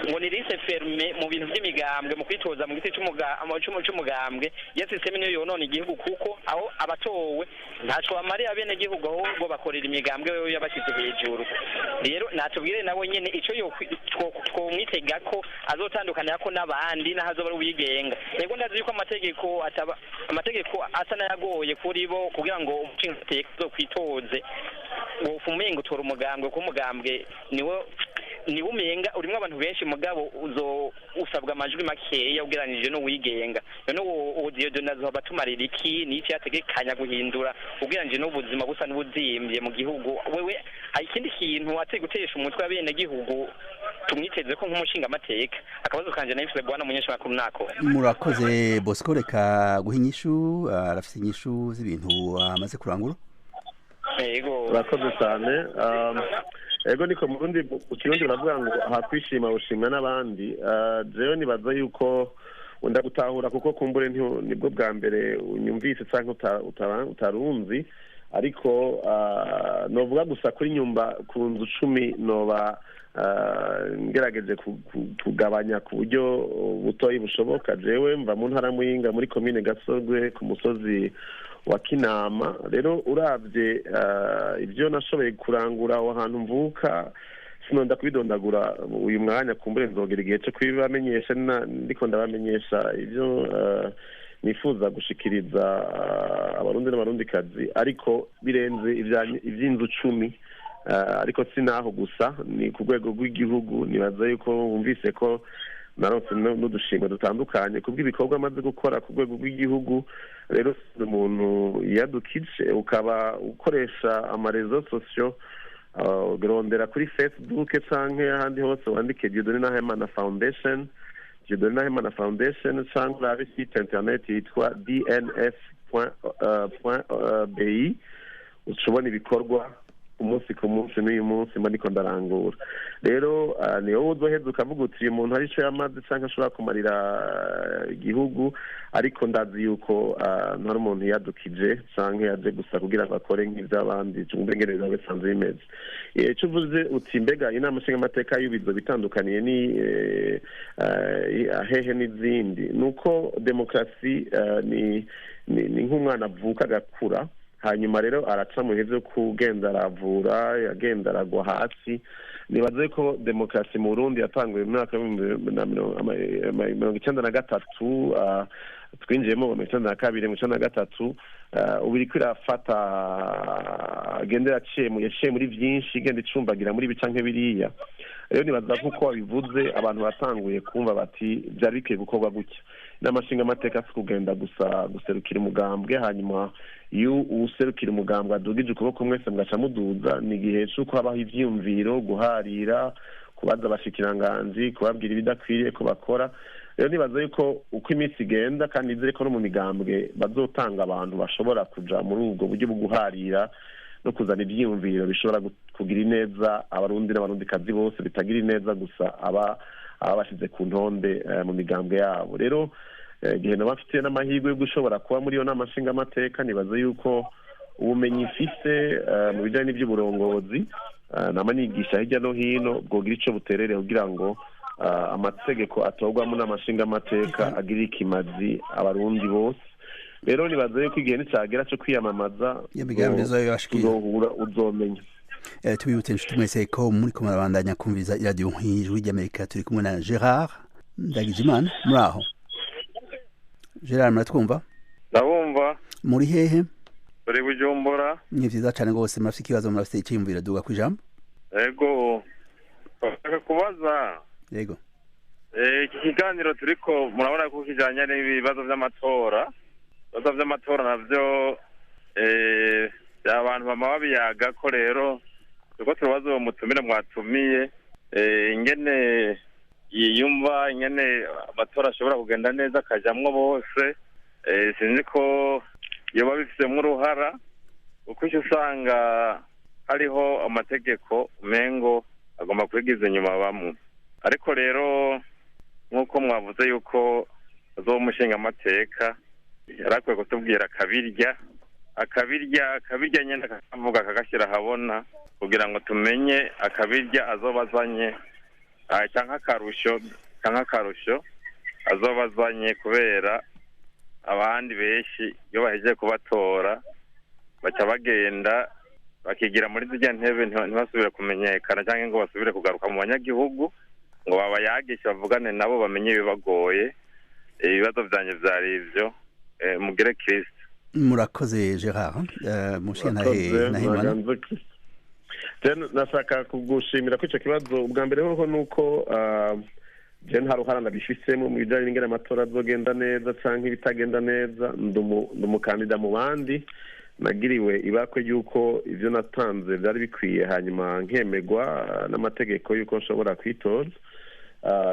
ngo ni liste fermée mu bintu by'imigambwe, mu kwitoza mu giti c'umugambwe, iyo système niyo yonona igihugu, kuko aho abatowe ntaco bamariye abenegihugu, ahubwo bakorera imigambwe wewe yabashyize hejuru. Rero natubwire nawe nyene ico twomwitega ko azotandukanira ko n'abandi naho azoba ari uwigenga. Yego, ndazi yuko amategeko ataba amategeko asa n'ayagoye kuri bo kugira ngo umushingamateka azokwitoze, wofa umenga utora umugambwe, kuko umugambwe niwo umenga urimwo abantu benshi, mugabo uzo usabwa amajwi makeya ugereranije n'uwigenga. None uwo Dieudonne azoba atumarira iki? N'iki yategekanya guhindura ugereranije n'ubuzima busa n'ubuzimbye mu gihugu? Wewe hari ikindi kintu ateye gutesha umutwe abenegihugu tumwiteze ko nk'umushingamateka? Akabazo kanje nahise, bwana munyeshamakuru, nako. Murakoze, Bosco. Reka guha inyishu, arafise inyishu z'ibintu amaze kurangura. Yego. Urakoze cyane. Ego, niko mu Burundi, mu Kirundi baravuga ngo ahakwishima ushimwa n'abandi. Jewe nibaza yuko wenda gutahura, kuko kumbure nibwo bwa mbere unyumvise canke utarunzi, ariko novuga gusa kuri nyumba ku nzu 10 noba ngerageje kugabanya ku buryo butoyi bushoboka. Jewe mva mu ntara Muyinga, muri komine Gasorwe, ku musozi wa Kinama. Rero uravye ibyo nashoboye kurangura aho hantu mvuka, sinonda kubidondagura uyu mwanya, kumbure nzogera igihe cyo kubibamenyesha ndiko ndabamenyesha ibyo nifuza gushikiriza Abarundi n'Abarundikazi, ariko birenze ivy'inzu 10. Ariko sinaho gusa, ni ku rwego rw'igihugu. Nibaza yuko wumvise ko naronse n'udushimwe dutandukanye kubw'ibikorwa amaze gukora ku rwego rw'igihugu. Rero umuntu yadukije, ukaba ukoresha ama réseaux sociaux, urondera kuri Facebook canke ahandi hose, wandike Dieudonne Nahimana Foundation, Dieudonne Nahimana Foundation, canke urabe site internet yitwa dnf bi, uca ubona ibikorwa umunsi ku munsi n'uyu munsi mba ndiko ndarangura. Rero ni wowe uzoheza ukavuga uti uyu muntu hari ico yamaze canke ashobora kumarira igihugu, ariko ndazi yuko ntari umuntu yadukije canke yaje gusa kugira ngo akore nk'ivy'abandi, cumve ngene biba bisanzwe bimeze. Ico uvuze uti mbega inama nshingamateka y'ubizo bitandukaniye ni hehe n'izindi, nuko demokarasi ni nk'umwana avuka agakura, hanyuma rero araca mu bihe vyo kugenda aravura, agenda aragwa hasi. Nibaze ko demokarasi mu Burundi yatanguye mu mwaka 1993, twinjiyemo mu 1992, mu 1993, ubu iriko irafata, agenda yaciye muri vyinshi, igenda icumbagira muri ibi canke biriya. Rero nibaza nk'uko wabivuze, abantu batanguye kumva bati vyari bikwiye gukorwa gutya. Inama nshingamateka si kugenda gusa guserukira umugambwe, hanyuma iyo userukira umugambwe adugije ukuboko mwese mugaca muduza. Ni igihe c'uko habaho ivyiyumviro, guharira, kubaza abashikiranganji, kubabwira ibidakwiriye ko bakora. Rero nibaza yuko uko iminsi igenda, kandi nizere ko no mu migambwe bazotanga abantu bashobora kuja muri ubwo buryo bwo guharira no kuzana ivyiyumviro bishobora kugira ineza Abarundi n'Abarundikazi bose, bitagira ineza gusa aba abashize ku ntonde mu migambwe yabo. Rero igihe naba mfite n'amahirwe yo gushobora kuba muri iyo nama nshingamateka, nibaza yuko ubumenyi mfise mu bijanye n'ivy'uburongozi, nama nigisha hirya no hino, bwogira ico buterere kugira ngo amategeko atorwamo nama nshingamateka agirire ikimazi Abarundi bose. Rero nibaza yuko igihe nicagera co kwiyamamaza Iyo migambi izoyibashikira. uzohura uzomenya. Tubibutse inshuti mwese ko muri ko murabandanya kumviza iradiyo Ijwi ry'Amerika. Turi kumwe na Gerard Ndagijimana. Muri aho Gerard, muratwumva? Ndabumva. Muri hehe? Turi Bujumbura. Ni vyiza cane rwose. Murafite ikibazo, murafite iciyumviro? Duga kwijambo. Ego, bashaka kubaza. Yego. Iki kiganiro turiko murabona ko kijanye n'ibibazo vy'amatora. Ibibazo vy'amatora navyo abantu bama babiyaga ko. Rero turiko turabaza uwo mutumire mwatumiye ingene yiyumva, ingene amatora ashobora kugenda neza akajamwo bose. Sinzi ko yoba bifisemo uruhara, kuko icyo usanga hariho amategeko umengo agomba kwigiza inyuma bamwe. Ariko rero nk'uko mwavuze yuko azoba umushingamateka, yari akwiye kutubwira akabirya, akabirya, akabirya nyine, akavuga, akagashyira ahabona kugira ngo tumenye akabirya azoba azanye, cyangwa akarusho, cyangwa akarusho azoba azanye, kubera abandi benshi iyo bahejeje kubatora baca bagenda bakigira muri zirya ntebe, ntibasubire kumenyekana cyangwa ngo basubire kugaruka mu banyagihugu ngo babayagishe, bavugane nabo, bamenye ibibagoye. Ibibazo byanjye byari ivyo. Mugire Kristo. Murakoze Gerard. Mushingantahe Nahimana. Nashaka kugushimira ko icyo kibazo. Ubwa mbere hoho ni uko je nta ruhara nabifisemo mu bijanye n'ingene amatora azogenda neza canke ibitagenda neza. Ndi umukandida mu bandi, nagiriwe ibakwe y'uko ivyo natanze vyari bikwiye, hanyuma nkemegwa n'amategeko y'uko nshobora kwitoza.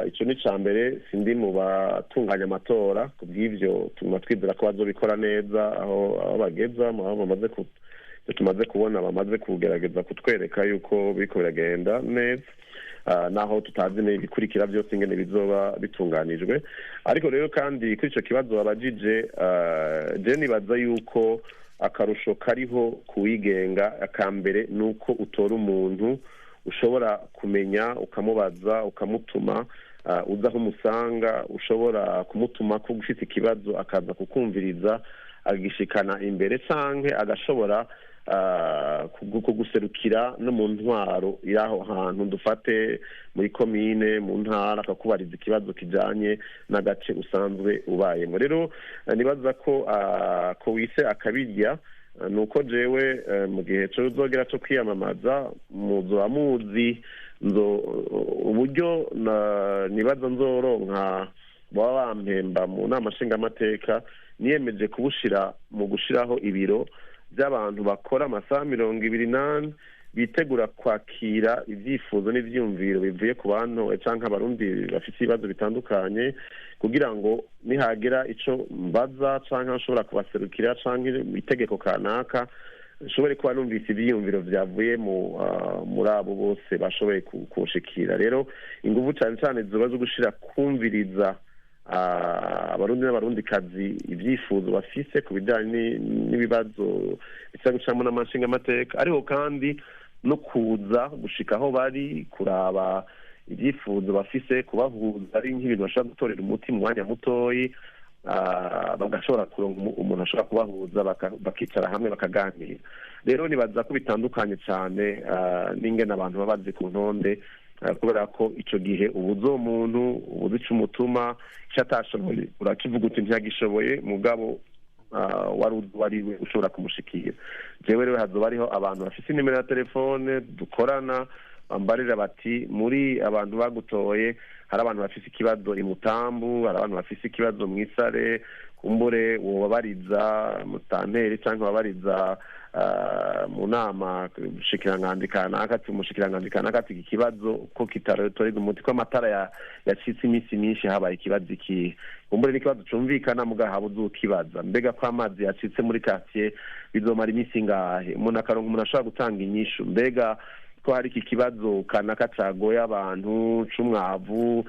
Ico ni ica mbere. Sindi mu batunganya amatora. Ku bw'ivyo tuguma twizera ko bazobikora neza aho bageza, aho bamaze, tumaze kubona bamaze kugerageza kutwereka yuko biriko biragenda neza, naho tutazi ibikurikira byose ingene bizoba bitunganijwe. Ariko rero kandi kuri ico kibazo babajije, je nibaza yuko akarusho kariho kuwigenga, akambere ni uko utora umuntu ushobora kumenya, ukamubaza, ukamutuma, uza aho umusanga, ushobora kumutuma ko ufite ikibazo akaza kukumviriza, agishikana imbere, canke agashobora kuguserukira no mu ntwaro y'aho hantu, dufate muri komine, mu ntara, akakubariza ikibazo kijanye n'agace usanzwe ubayemo. Rero nibaza ko wise akabirya ni uko jewe mu gihe cozogera co kwiyamamaza muzoba muzi nzo uburyo nibaza nzoronka baba bampemba mu nama nshingamateka, niyemeje kubushira mu gushiraho ibiro by'abantu bakora amasaha 24, bitegura kwakira ibyifuzo n'ivyiyumviro bivuye ku bantu canke Abarundi bafite ibibazo bitandukanye, kugira ngo nihagera ico mbaza canke nshobora kubaserukira canke itegeko kanaka, nshobore kuba numvise ivyiyumviro vyavuye mu muri abo bose bashoboye kunshikira. Rero inguvu cane cane zoba zo gushira kumviriza Abarundi n'Abarundikazi ibyifuzo bafise ku bijyanye n'ibibazo bisa gucamo n'amashingamateka, ariko kandi no kuza gushika aho bari, kuraba ibyifuzo bafise, kubahuza ari nk'ibintu bashobora gutorera umuti mu mwanya mutoyi, bagashobora kuronka umuntu ashobora kubahuza, bakicara hamwe bakaganira. Rero nibaza ko bitandukanye cyane n'ingene abantu baba bazi ku ntonde, kubera ko ico gihe ubuze uwo muntu, ubuze ico umutuma, ico atashoboye urakivuga uti ntiyagishoboye, mugabo wari wariwe ushobora kumushikira. Jewe rero hazoba hariho abantu bafise inimero ya telefone dukorana, bambarira bati muri abantu bagutoye hari abantu bafise ikibazo imutambu, hari abantu bafise ikibazo mw'isare, kumbure wobabariza mutanteri canke wabariza mu nama umushikiranganji kanaka, ati umushikiranganji kanaka ati iki kibazo ko kitatorerwa umuti, ko amatara yacitse iminsi myinshi, habaye ikibazo ikihe? Kumbure n'ikibazo cumvikana, mugabo habuze ukibaza. Mbega ko amazi yacitse muri quartier bizomara iminsi ingahe? Umuntu akaronka umuntu ashobora gutanga inyishu. Mbega ko hari iki kibazo kanaka cagoye abantu c'umwavu,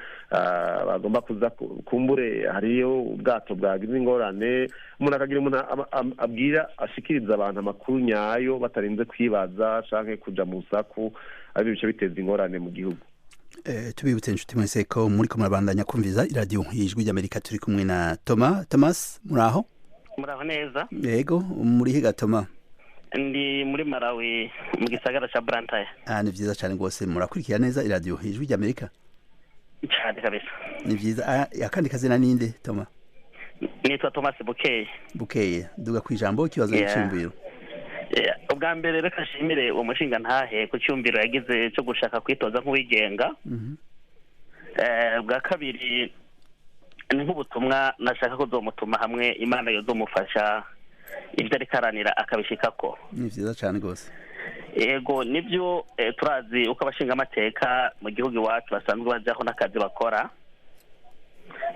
bagomba kuza, kumbure hariyo ubwato bwagize ingorane, umuntu akagira umuntu abwira, ashikiriza abantu amakuru nyayo batarinze kwibaza canke kuja mu rusaku, aribyo bice biteza ingorane mu gihugu. Tubibutse inshuti mwese ko muri ko murabandanya kumviza iradiyo Ijwi ry'Amerika. Turi kumwe na Thomas. Thomas, muraho? Muraho neza. Yego, muri higa Thomas? Ndi muri Malawi, mu gisagara ca Blantyre. Ah, ni vyiza cane rwose. Murakurikira neza iradiyo Ijwi ry'Amerika? Cane kabisa. Ni vyiza. Akandi kazina ninde, Toma? Nitwa Thomas Bukeye. Bukeye, duga kwijambo, ikibazo n'iciyumviro. Ubwa mbere reka nshimire uwo mushinga ntahe ku cyumviro yagize cyo gushaka kwitoza nk'uwigenga. Ubwa kabiri ni nk'ubutumwa nashaka kuzomutuma hamwe Imana yozomufasha ibyo ariko aranira akabishikako. Ni vyiza cane rwose. Yego, nibyo, turazi uko abashingamateka mu gihugu iwacu basanzwe bajaho n'akazi bakora,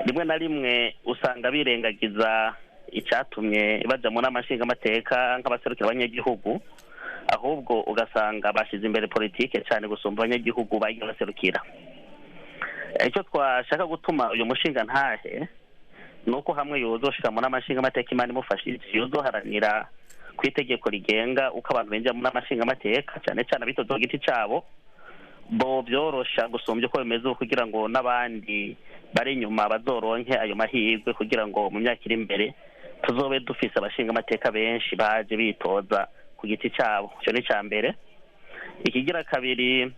rimwe na rimwe usanga birengagiza icatumye baja mu nama nshingamateka nk'abaserukira abanyagihugu, ahubwo ugasanga bashize imbere politike cyane gusumba abanyagihugu bagiye baserukira. Icyo twashaka gutuma uyu mushinga ntahe ni uko hamwe yozoshika mu nama nshingamateka, Imana imufashije, yozoharanira ku itegeko rigenga uko abantu binjira mu nama nshingamateka, cyane cyane abitoza ku giti cabo, bo byorosha gusumbya uko bimeze ubu, kugira ngo n'abandi bari inyuma bazoronke ayo mahirwe, kugira ngo mu myaka iri imbere tuzobe dufise abashingamateka benshi baje bitoza ku giti cabo. Icyo ni ica mbere. Ikigira kabiri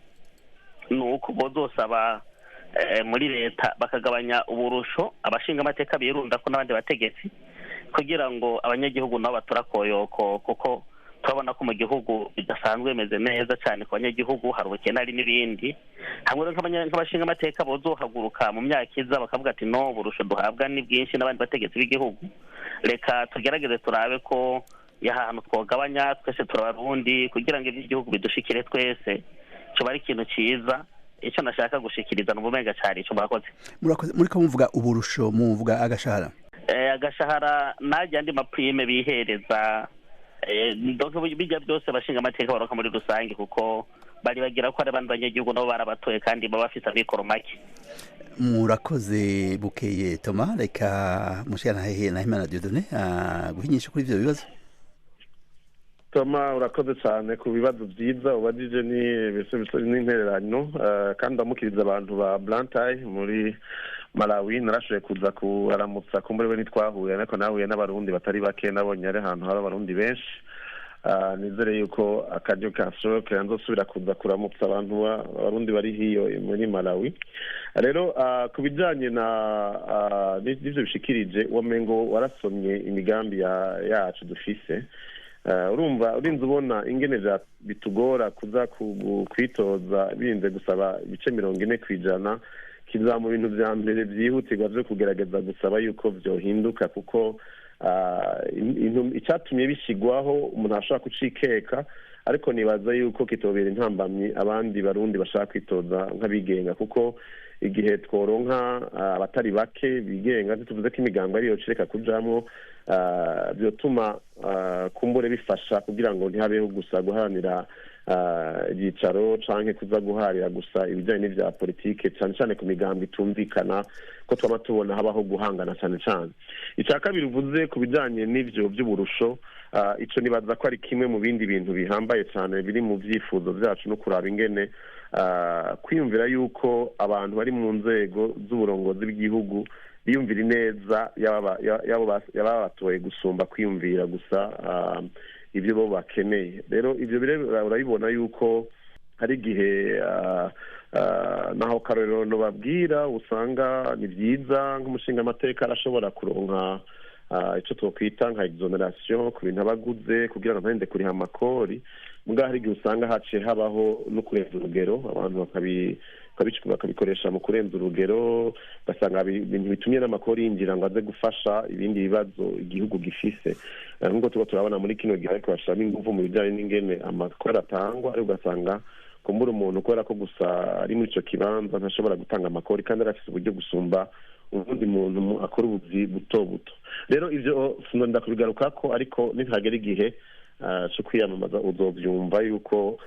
ni uko bozosaba muri leta bakagabanya uburusho abashingamateka birunda ko n'abandi bategetsi, kugira ngo abanyagihugu nabo batora koyoko, kuko turabona ko mu gihugu bidasanzwe bimeze neza cyane ku banyagihugu, hari ubukene hari n'ibindi. Hamwe rero nk'abashingamateka bozohaguruka mu myaka iza bakavuga ati: "No, uburusho duhabwa ni bwinshi n'abandi bategetsi b'igihugu, reka tugerageze turabe ko ahantu twogabanya, twese turabarundi, kugira ngo iby'igihugu bidushikire twese." Coba ari ikintu ciza. Icyo nashaka gushikiriza ni ubumenga cyari ico. Murakoze. Murakoze. Muriko muvuga uburusho, muvuga agashahara? Agashahara najya andi ma prime bihereza, donc bijya byose abashinga amateka baronka muri rusange, kuko bari bagira ko ari abandi banyagihugu nabo barabatoye kandi baba bafise amikoro make. Murakoze, Bukeye Toma. Reka mushirantahe Nahimana Dieudonné guhinyisha kuri ivyo bibazo. Toma, urakoze cyane ku bibazo byiza ubajije n'intererano, kandi ndamukiriza abantu ba Blantyre muri Malawi. Narashoboye kuza kuramutsa, kumbure we ntitwahuye, ariko nahuye n'Abarundi batari bake, nabonye ari ahantu hari Abarundi benshi. Nizere yuko akaryo kashoboka nzosubira kuza kuramutsa abantu Abarundi bari hiyo muri Malawi. Rero ku bijyanye na n'ivyo bishikirije, wamengo warasomye imigambi yacu dufise. Urumva urinze ubona ingene bitugora kuza kwitoza birinze gusaba ibice 40%, kiza mu bintu vya mbere vyihutirwa vyo kugerageza gusaba yuko vyohinduka, kuko icyatumye bishyirwaho umuntu ashobora kucikeka, ariko nibaza yuko kitobera intambamyi abandi Barundi bashaka kwitoza nk'abigenga, kuko igihe tworonka abatari bake bigenga, ntituvuze ko imigambi ariyo cireka kujamwo, byotuma kumbure bifasha kugira ngo ntihabeho gusa guharanira ibyicaro canke kuza guharira gusa ibijyanye n'ivya politike, cane cane ku migambi itumvikana, ko twama tubona habaho guhangana cane cane. Icya kabiri uvuze ku bijyanye n'ivyo by'uburusho, ico nibaza ko ari kimwe mu bindi bintu bihambaye cane biri mu vyifuzo vyacu, no kuraba ingene kwiyumvira yuko abantu bari mu nzego z'uburongozi bw'igihugu biyumvira ineza y'ababatoye gusumba kwiyumvira gusa ibyo bo bakeneye. Rero ibyo urabibona yuko hari igihe naho karorero babwira usanga ni byiza, nk'umushinga amateka arashobora kuronka icyo twakwita nka exoneration ku bintu abaguze kugira ngo ntarinde kuriha amakori. Mbwa hari igihe usanga haciye habaho no kurenza urugero, abantu bakabikoresha mu kurenza urugero, ugasanga ibintu bitumye n'amakori yinjira ngo aze gufasha ibindi bibazo igihugu gifise, nk'uko tuba turabona muri kino gihe, ariko bashiramo ingufu mu bijyanye n'ingene amakori atangwa, ariko ugasanga kumbura umuntu kubera ko gusa ari muri ico kibanza ntashobora gutanga amakori kandi arafise uburyo gusumba ubundi muntu akora ubuzi buto buto. Rero ivyo sinonda kubigarukako, ariko nitagera igihe cyo kwiyamamaza uzovyumva yuko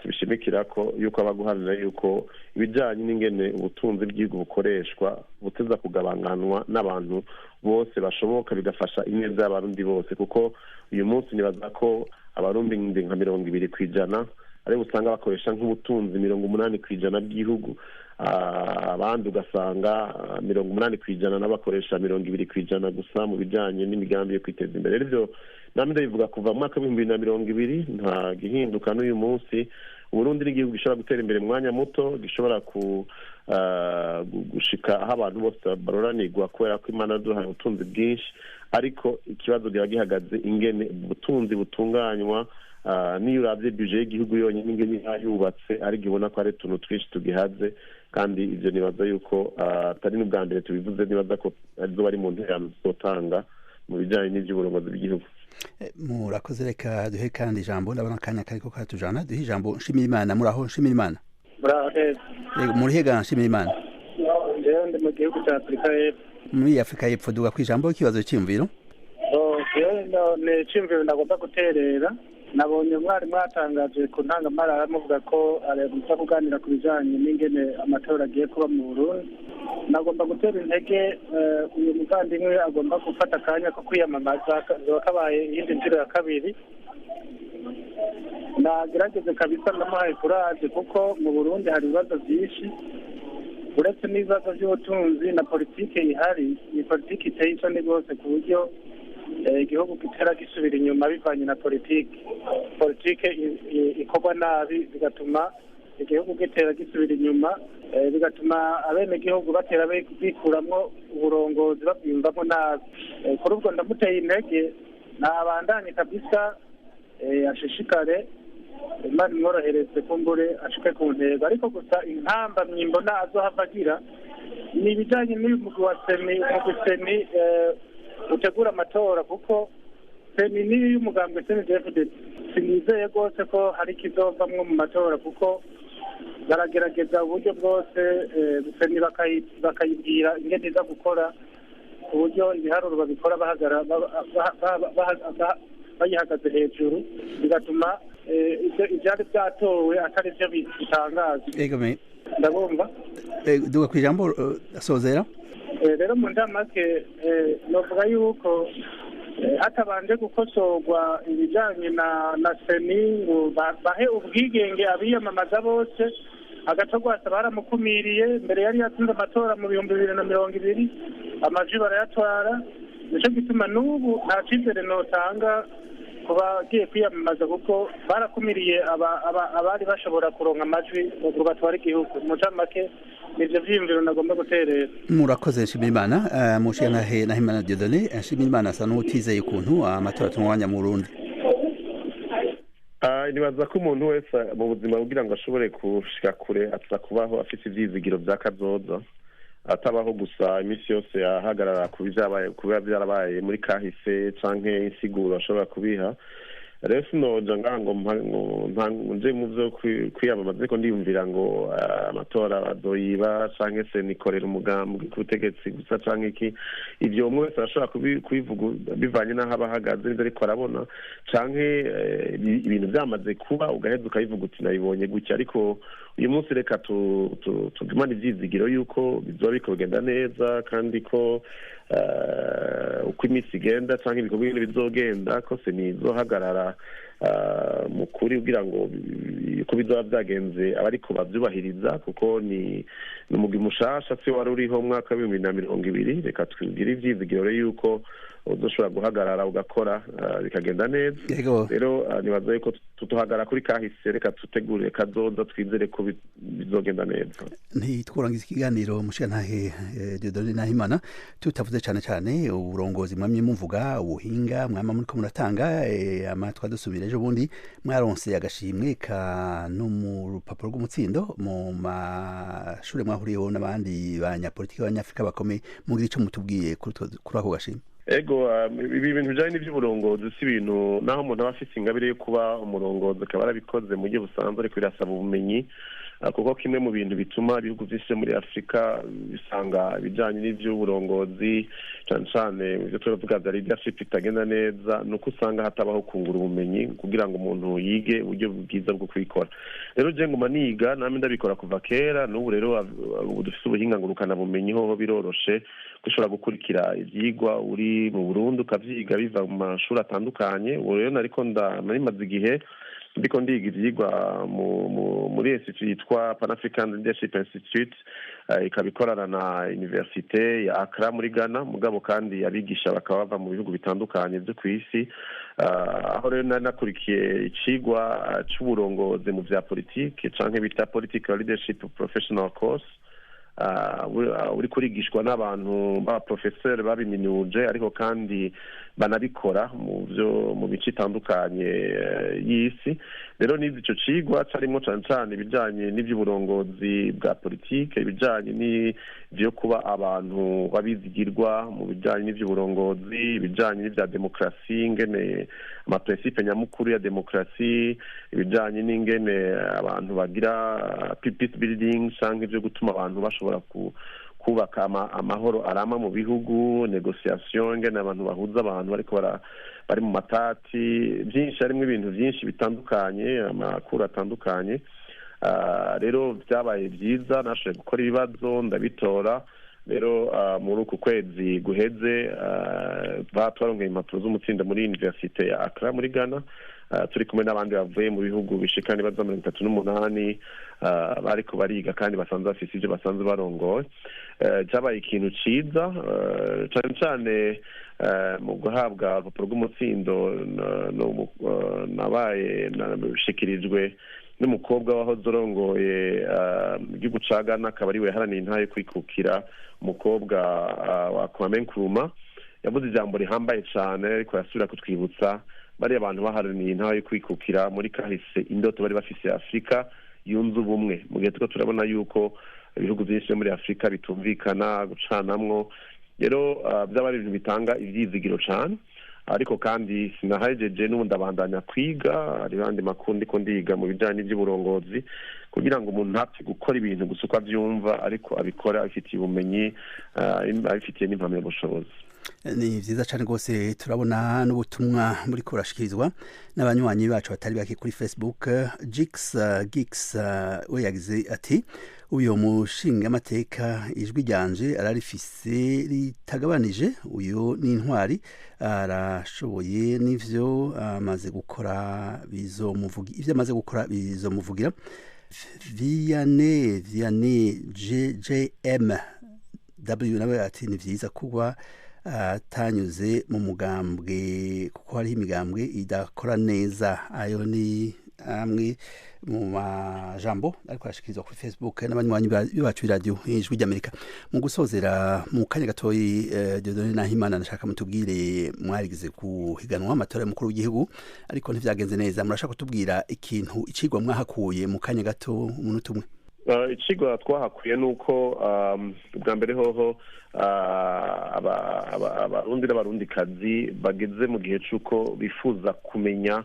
tubishimikira ko yuko abaguharanira yuko ibijyanye n'ingene ubutunzi bw'igihugu bukoreshwa buteza kugabanganwa n'abantu bose bashoboka, bigafasha ineza y'Abarundi bose, kuko uyu munsi nibaza ko Abarundi nka 20% aribo usanga bakoresha nk'ubutunzi 80% bw'igihugu, abandi ugasanga 80% n'abakoresha 20% gusa mu bijyanye n'imigambi yo kwiteza imbere. Rero ivyo Namwe ndabivuga kuva mu mwaka w'2020, nta gihinduka n'uyu munsi. Uburundi ni igihugu gishobora gutera imbere mu mwanya muto, gishobora gushika aho abantu bose baroranirwa, kubera ko Imana yaduhaye ubutunzi bwinshi. Ariko ikibazo kiba gihagaze ingene ubutunzi butunganywa. Niyo uravye budget y'igihugu yonyine ingene iba yubatse, ariko ubona ko hari utuntu twinshi tugihaze. Kandi ivyo nibaza yuko atari n'ubwa mbere tubivuze, nibaza ko arizo bari mu ntererano tuzotanga mu bijanye n'ivy'uburongozi bw'igihugu. Murakoze. Reka duhe kandi ijambo, ndabona akanya kariko karatujana, duhe ijambo Nshimirimana. Muraho, Nshimirimana? Muraho neza. Yego, murihega, Nshimirimana? Jewe ndi mu gihugu cya Afurika y'Epfo. Muri Afurika y'Epfo, duga kw'ijambo, ikibazo c'iyumviro. Jewe ni iciyumviro ndagomba guterera. Nabonye umwarimu yatangaje ku ntangamarara amuvuga ko aza kuganira ku bijanye n'ingene amatora agiye kuba mu Burundi. Nagomba gutera intege uyu muvandimwe agomba gufata akanya ko kwiyamamaza, kazoba kabaye iyindi nshuro ya kabiri. Nagerageze kabisa, ndamuhaye kuraje, kuko mu Burundi hari ibibazo byinshi uretse n'ibibazo by'ubutunzi na politike ihari. Ni politike iteye isoni rwose, ku buryo igihugu gitera gisubira inyuma bivanye na politike. Politike ikorwa nabi bigatuma igihugu gitera gisubira inyuma, bigatuma abenegihugu batera bikuramwo uburongozi, babwiyumvamo nabi. Kuri ubwo ndamuteye intege, nabandanye kabisa, ashishikare, Imana imworohereze kumbure ashike ku ntego. Ariko gusa intambamyi mbona azohava agira ni ibijanye n'uyu mugwi wa CENI, umugwi CENI utegura amatora, kuko CENI niyo y'umugambwe CNDD-FDD. Sinizeye rwose ko hari ikizovamwo mu matora, kuko baragerageza uburyo bwose, CENI bakayibwira ingene iza gukora, ku buryo ibiharuro babikora bayihagaze hejuru, bigatuma ivyari vyatowe atari vyo bitangaza. Egome. Ndabumva. Duga kw'ijambo, sozera. Rero mu ncamake novuga yuko hatabanje gukosorwa ibijanye na CENI ngo bahe ubwigenge abiyamamaza bose. Agatogwasa baramukumiriye mbere yari yatsinze amatora mu 2020, amajwi barayatwara. Nico gituma n'ubu nta cizere notanga ku bagiye kwiyamamaza, kuko barakumiriye abari bashobora kuronka amajwi ngo batware igihugu. Mu ncamake nivyo vyiyumviro nagomba guterera. Murakoze, Nshimirimana. Mushiyantahe Nahimana Dieudonné, Nshimirimana asa n'uwutizeye ukuntu amatora atunganya mu Burundi. Nibaza ko umuntu wese mu buzima, kugira ngo ashobore gushika kure, aza kubaho afite ivyizigiro vya kazoza, atabaho gusa iminsi yose ahagarara ku bivyabaye, kuba vyarabaye muri kahise canke insiguro ashobora kubiha. Rero sinoja ngaha ngo nje mu vyo kwiyamamaza, ariko ndiyumvira ngo amatora bazoyiba canke se nikorera umugambi ku butegetsi gusa canke iki. Ivyo umwe wese arashobora kubivuga bivanye n'aho aba ahagaze n'ivyo ariko arabona, canke ibintu vyamaze kuba ugaheza ukabivuga uti nabibonye gutya. Ariko uyu munsi reka tugumane ivyizigiro yuko bizoba biriko bigenda neza, kandi ko uko iminsi igenda canke ibikorwa ingene bizogenda, ko CENI izohagarara mu kuri kugira ngo uko bizoba vyagenze abariko bavyubahiriza, kuko ni umugwi mushasha, si wari uriho mu mwaka w'2020. Reka tugire ivyizigiro rero yuko uzoshobora guhagarara ugakora, bikagenda neza. Rero nibaza yuko tutohagara kuri kahise, reka tutegure kazoza, twizere ko bizogenda neza. Ntitworangiza ikiganiro, mushiyantahe Dieudonné Nahimana, tutavuze cane cane uburongozi mwamye muvuga, ubuhinga mwama muriko muratanga. Amatwa dusubira ejo bundi mwaronse agashimwe ka no mu rupapuro rw'umutsindo mu mashure mwahuriyeho n'abandi banyapolitiki b'abanyafrika bakomeye. Mugira ico mutubwiye kuri ako gashimwe? Ego, ibi bintu bijanye n'ivy'uburongozi si ibintu, naho umuntu aba afise ingabire yo kuba umurongozi akaba yarabikoze mu buryo busanzwe, ariko birasaba ubumenyi, kuko kimwe mu bintu bituma ibihugu vyinshi muri Afurika bisanga ibijanye n'ivy'uburongozi, cane cane ivyo turavuga vya leadership, bitagenda neza, nuko usanga hatabaho kungura ubumenyi kugira ngo umuntu yige uburyo bwiza bwo kubikora. Rero je nguma niga, namwe ndabikora kuva kera n'ubu. Rero ubu dufise ubuhinga ngurukana bumenyi, hoho biroroshe ko ushobora gukurikira ivyigwa uri mu Burundi, ukavyiga biva mu mashuri atandukanye. Ubu rero nariko nari maze igihe Ndiko ndiga ivyigwa muri institute yitwa Pan African Leadership Institute, ikaba ikorana na université ya Accra muri Ghana, mugabo kandi abigisha bakaba bava mu bihugu bitandukanye vyo kw'isi. Aho rero nari nakurikiye icigwa c'uburongozi mu vya politike, canke bita political leadership professional course, uri kurigishwa n'abantu b'abaprofeseri babiminuje, ariko kandi banabikora mu byo mu bice itandukanye y'isi. Rero nize ico cigwa carimwo cane cane ibijanye n'ivy'uburongozi bwa politike, ibijanye n'ivyo kuba abantu babizigirwa mu bijanye n'ivy'uburongozi, ibijanye n'ivya demokarasi, ingene amaprincipe nyamukuru ya demokarasi, ibijanye n'ingene abantu bagira peace building, canke ivyo gutuma abantu bashobora kubaka amahoro arama mu bihugu, négociation, ingene abantu bahuza abantu bariko bari mu matati. Byinshi harimo, ibintu byinshi bitandukanye, amakuru atandukanye. Rero byabaye byiza, nashoboye gukora ibibazo ndabitora. Rero muri uku kwezi guheze twaronkeye impapuro z'umutsindo muri université ya Accra muri Ghana, turi kumwe n'abandi bavuye mu bihugu bishika nibaza 38, bariko bariga kandi basanzwe bafise ivyo basanzwe barongoye. Cyabaye ikintu ciza cane cane mu guhabwa urupapuro rw'umutsindo. Nabaye nashikirijwe n'umukobwa wahoze urongoye igihugu ca Ghana, akaba ariwe yaharaniye intahe yo kwikukira, umukobwa wa Kwame Nkrumah. Yavuze ijambo rihambaye cane, ariko yasubira kutwibutsa bariya abantu baharaniye intahe yo kwikukira muri kahise, indoto bari bafise ya Afurika yunze ubumwe, mu gihe turiko turabona yuko ibihugu byinshi byo muri Afurika bitumvikana, gucanamwo. Rero byaba ari ibintu bitanga ivyizigiro cane. Ariko kandi sinahejeje, n'ubu ndabandanya kwiga. Hariho andi makuru ndiko ndiga mu bijanye n'ivy'uburongozi, kugira ngo umuntu ntapfe gukora ibintu gusa uko avyumva, ariko abikora abifitiye ubumenyi, abifitiye n'impamyabushobozi. Ni vyiza cane rwose. Turabona n'ubutumwa buriko burashikirizwa n'abanywanyi bacu batari bake kuri Facebook. Jix Gix we yagize ati: "Uyo mushingamateka ijwi ryanje ararifise ritagabanije. Uyo ni intwari, arashoboye, n'ivyo amaze gukora bizomuvugira, ivyo amaze gukora bizomuvugira." Vianney JJM W nawe ati: "Ni vyiza kuba atanyuze mu mugambwe, kuko hariho imigambwe idakora neza." Ayo ni amwe mu majambo ariko arashikirizwa kuri Facebook n'abanywanyi bacu b'iradiyo Ijwi ry'Amerika. Mu gusozera mu kanya gatoyi, Dieudonné Nahimana, ndashaka mutubwire, mwarigize kuhiganwa amatora y'umukuru w'igihugu ariko ntivyagenze neza. Murashaka kutubwira ikintu, icigwa mwahakuye, mu kanya gato, umunota umwe? Icigwa twahakuye ni uko bwa mbere hoho Abarundi n'Abarundikazi bageze mu gihe c'uko bifuza kumenya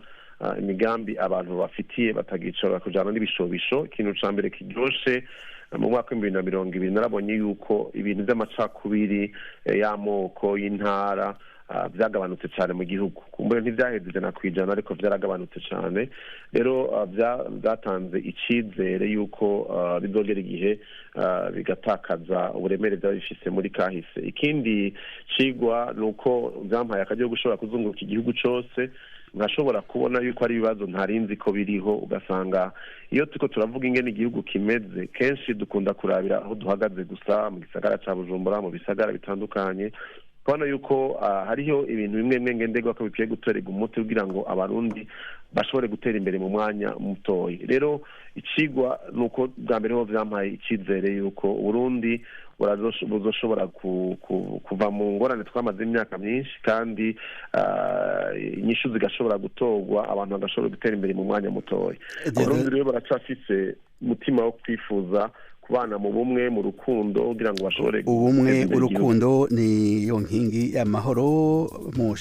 imigambi abantu bafitiye, batagicara kujana n'ibishobisho. Ikintu ca mbere kiryoshe, mu mwaka w'2020 narabonye yuko ibintu vy'amacakubiri y'amoko, y'intara, vyagabanutse cane mu gihugu. Kumbure ntivyaheze 100%, ariko vyaragabanutse cane. Rero vyatanze icizere yuko bizogera igihe bigatakaza uburemere vyaba bifise muri kahise. Ikindi cigwa ni uko vyampaye akaryo gushobora kuzunguruka igihugu cose, nkashobora kubona yuko ari ibibazo ntarinzi ko biriho. Ugasanga iyo turiko turavuga ingene igihugu kimeze, kenshi dukunda kurabira aho duhagaze gusa, mu gisagara ca Bujumbura, mu bisagara bitandukanye. Kubona yuko hariho ibintu bimwe bimwe ngenderwa ko bikwiye gutorerwa umuti kugira ngo Abarundi bashobore gutera imbere mu mwanya mutoyi. Rero icigwa ni uko bwa mbere ho vyampaye icizere yuko Uburundi buzoshobora kuva mu ngorane twamaze imyaka myinshi, kandi inyishu zigashobora gutorwa, abantu bagashobora gutera imbere mu mwanya mutoyi. Abarundi rero baracafise umutima wo kwifuza kubana mu bumwe, mu rukundo, kugira ngo bashobore Ubumwe, guteza imbere igihugu. urukundo ni yo nkingi y'amahoro mu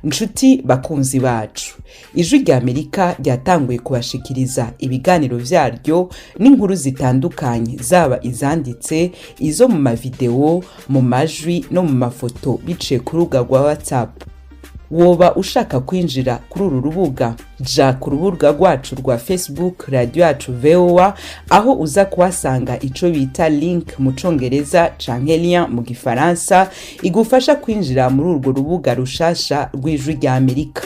Nshuti bakunzi bacu, Ijwi rya Amerika ryatanguye kubashikiriza ibiganiro vyaryo n'inkuru zitandukanye, zaba izanditse, izo mu mavideo, mu majwi no mu mafoto, biciye ku rubuga rwa WhatsApp. Woba ushaka kwinjira kuri uru rubuga? Ja ku rubuga rwacu rwa Facebook, Radiyo Yacu VOA, aho uza kuhasanga ico bita link mu Congereza canke lien mu Gifaransa, igufasha kwinjira muri urwo rubuga rushasha rw'Ijwi rya Amerika.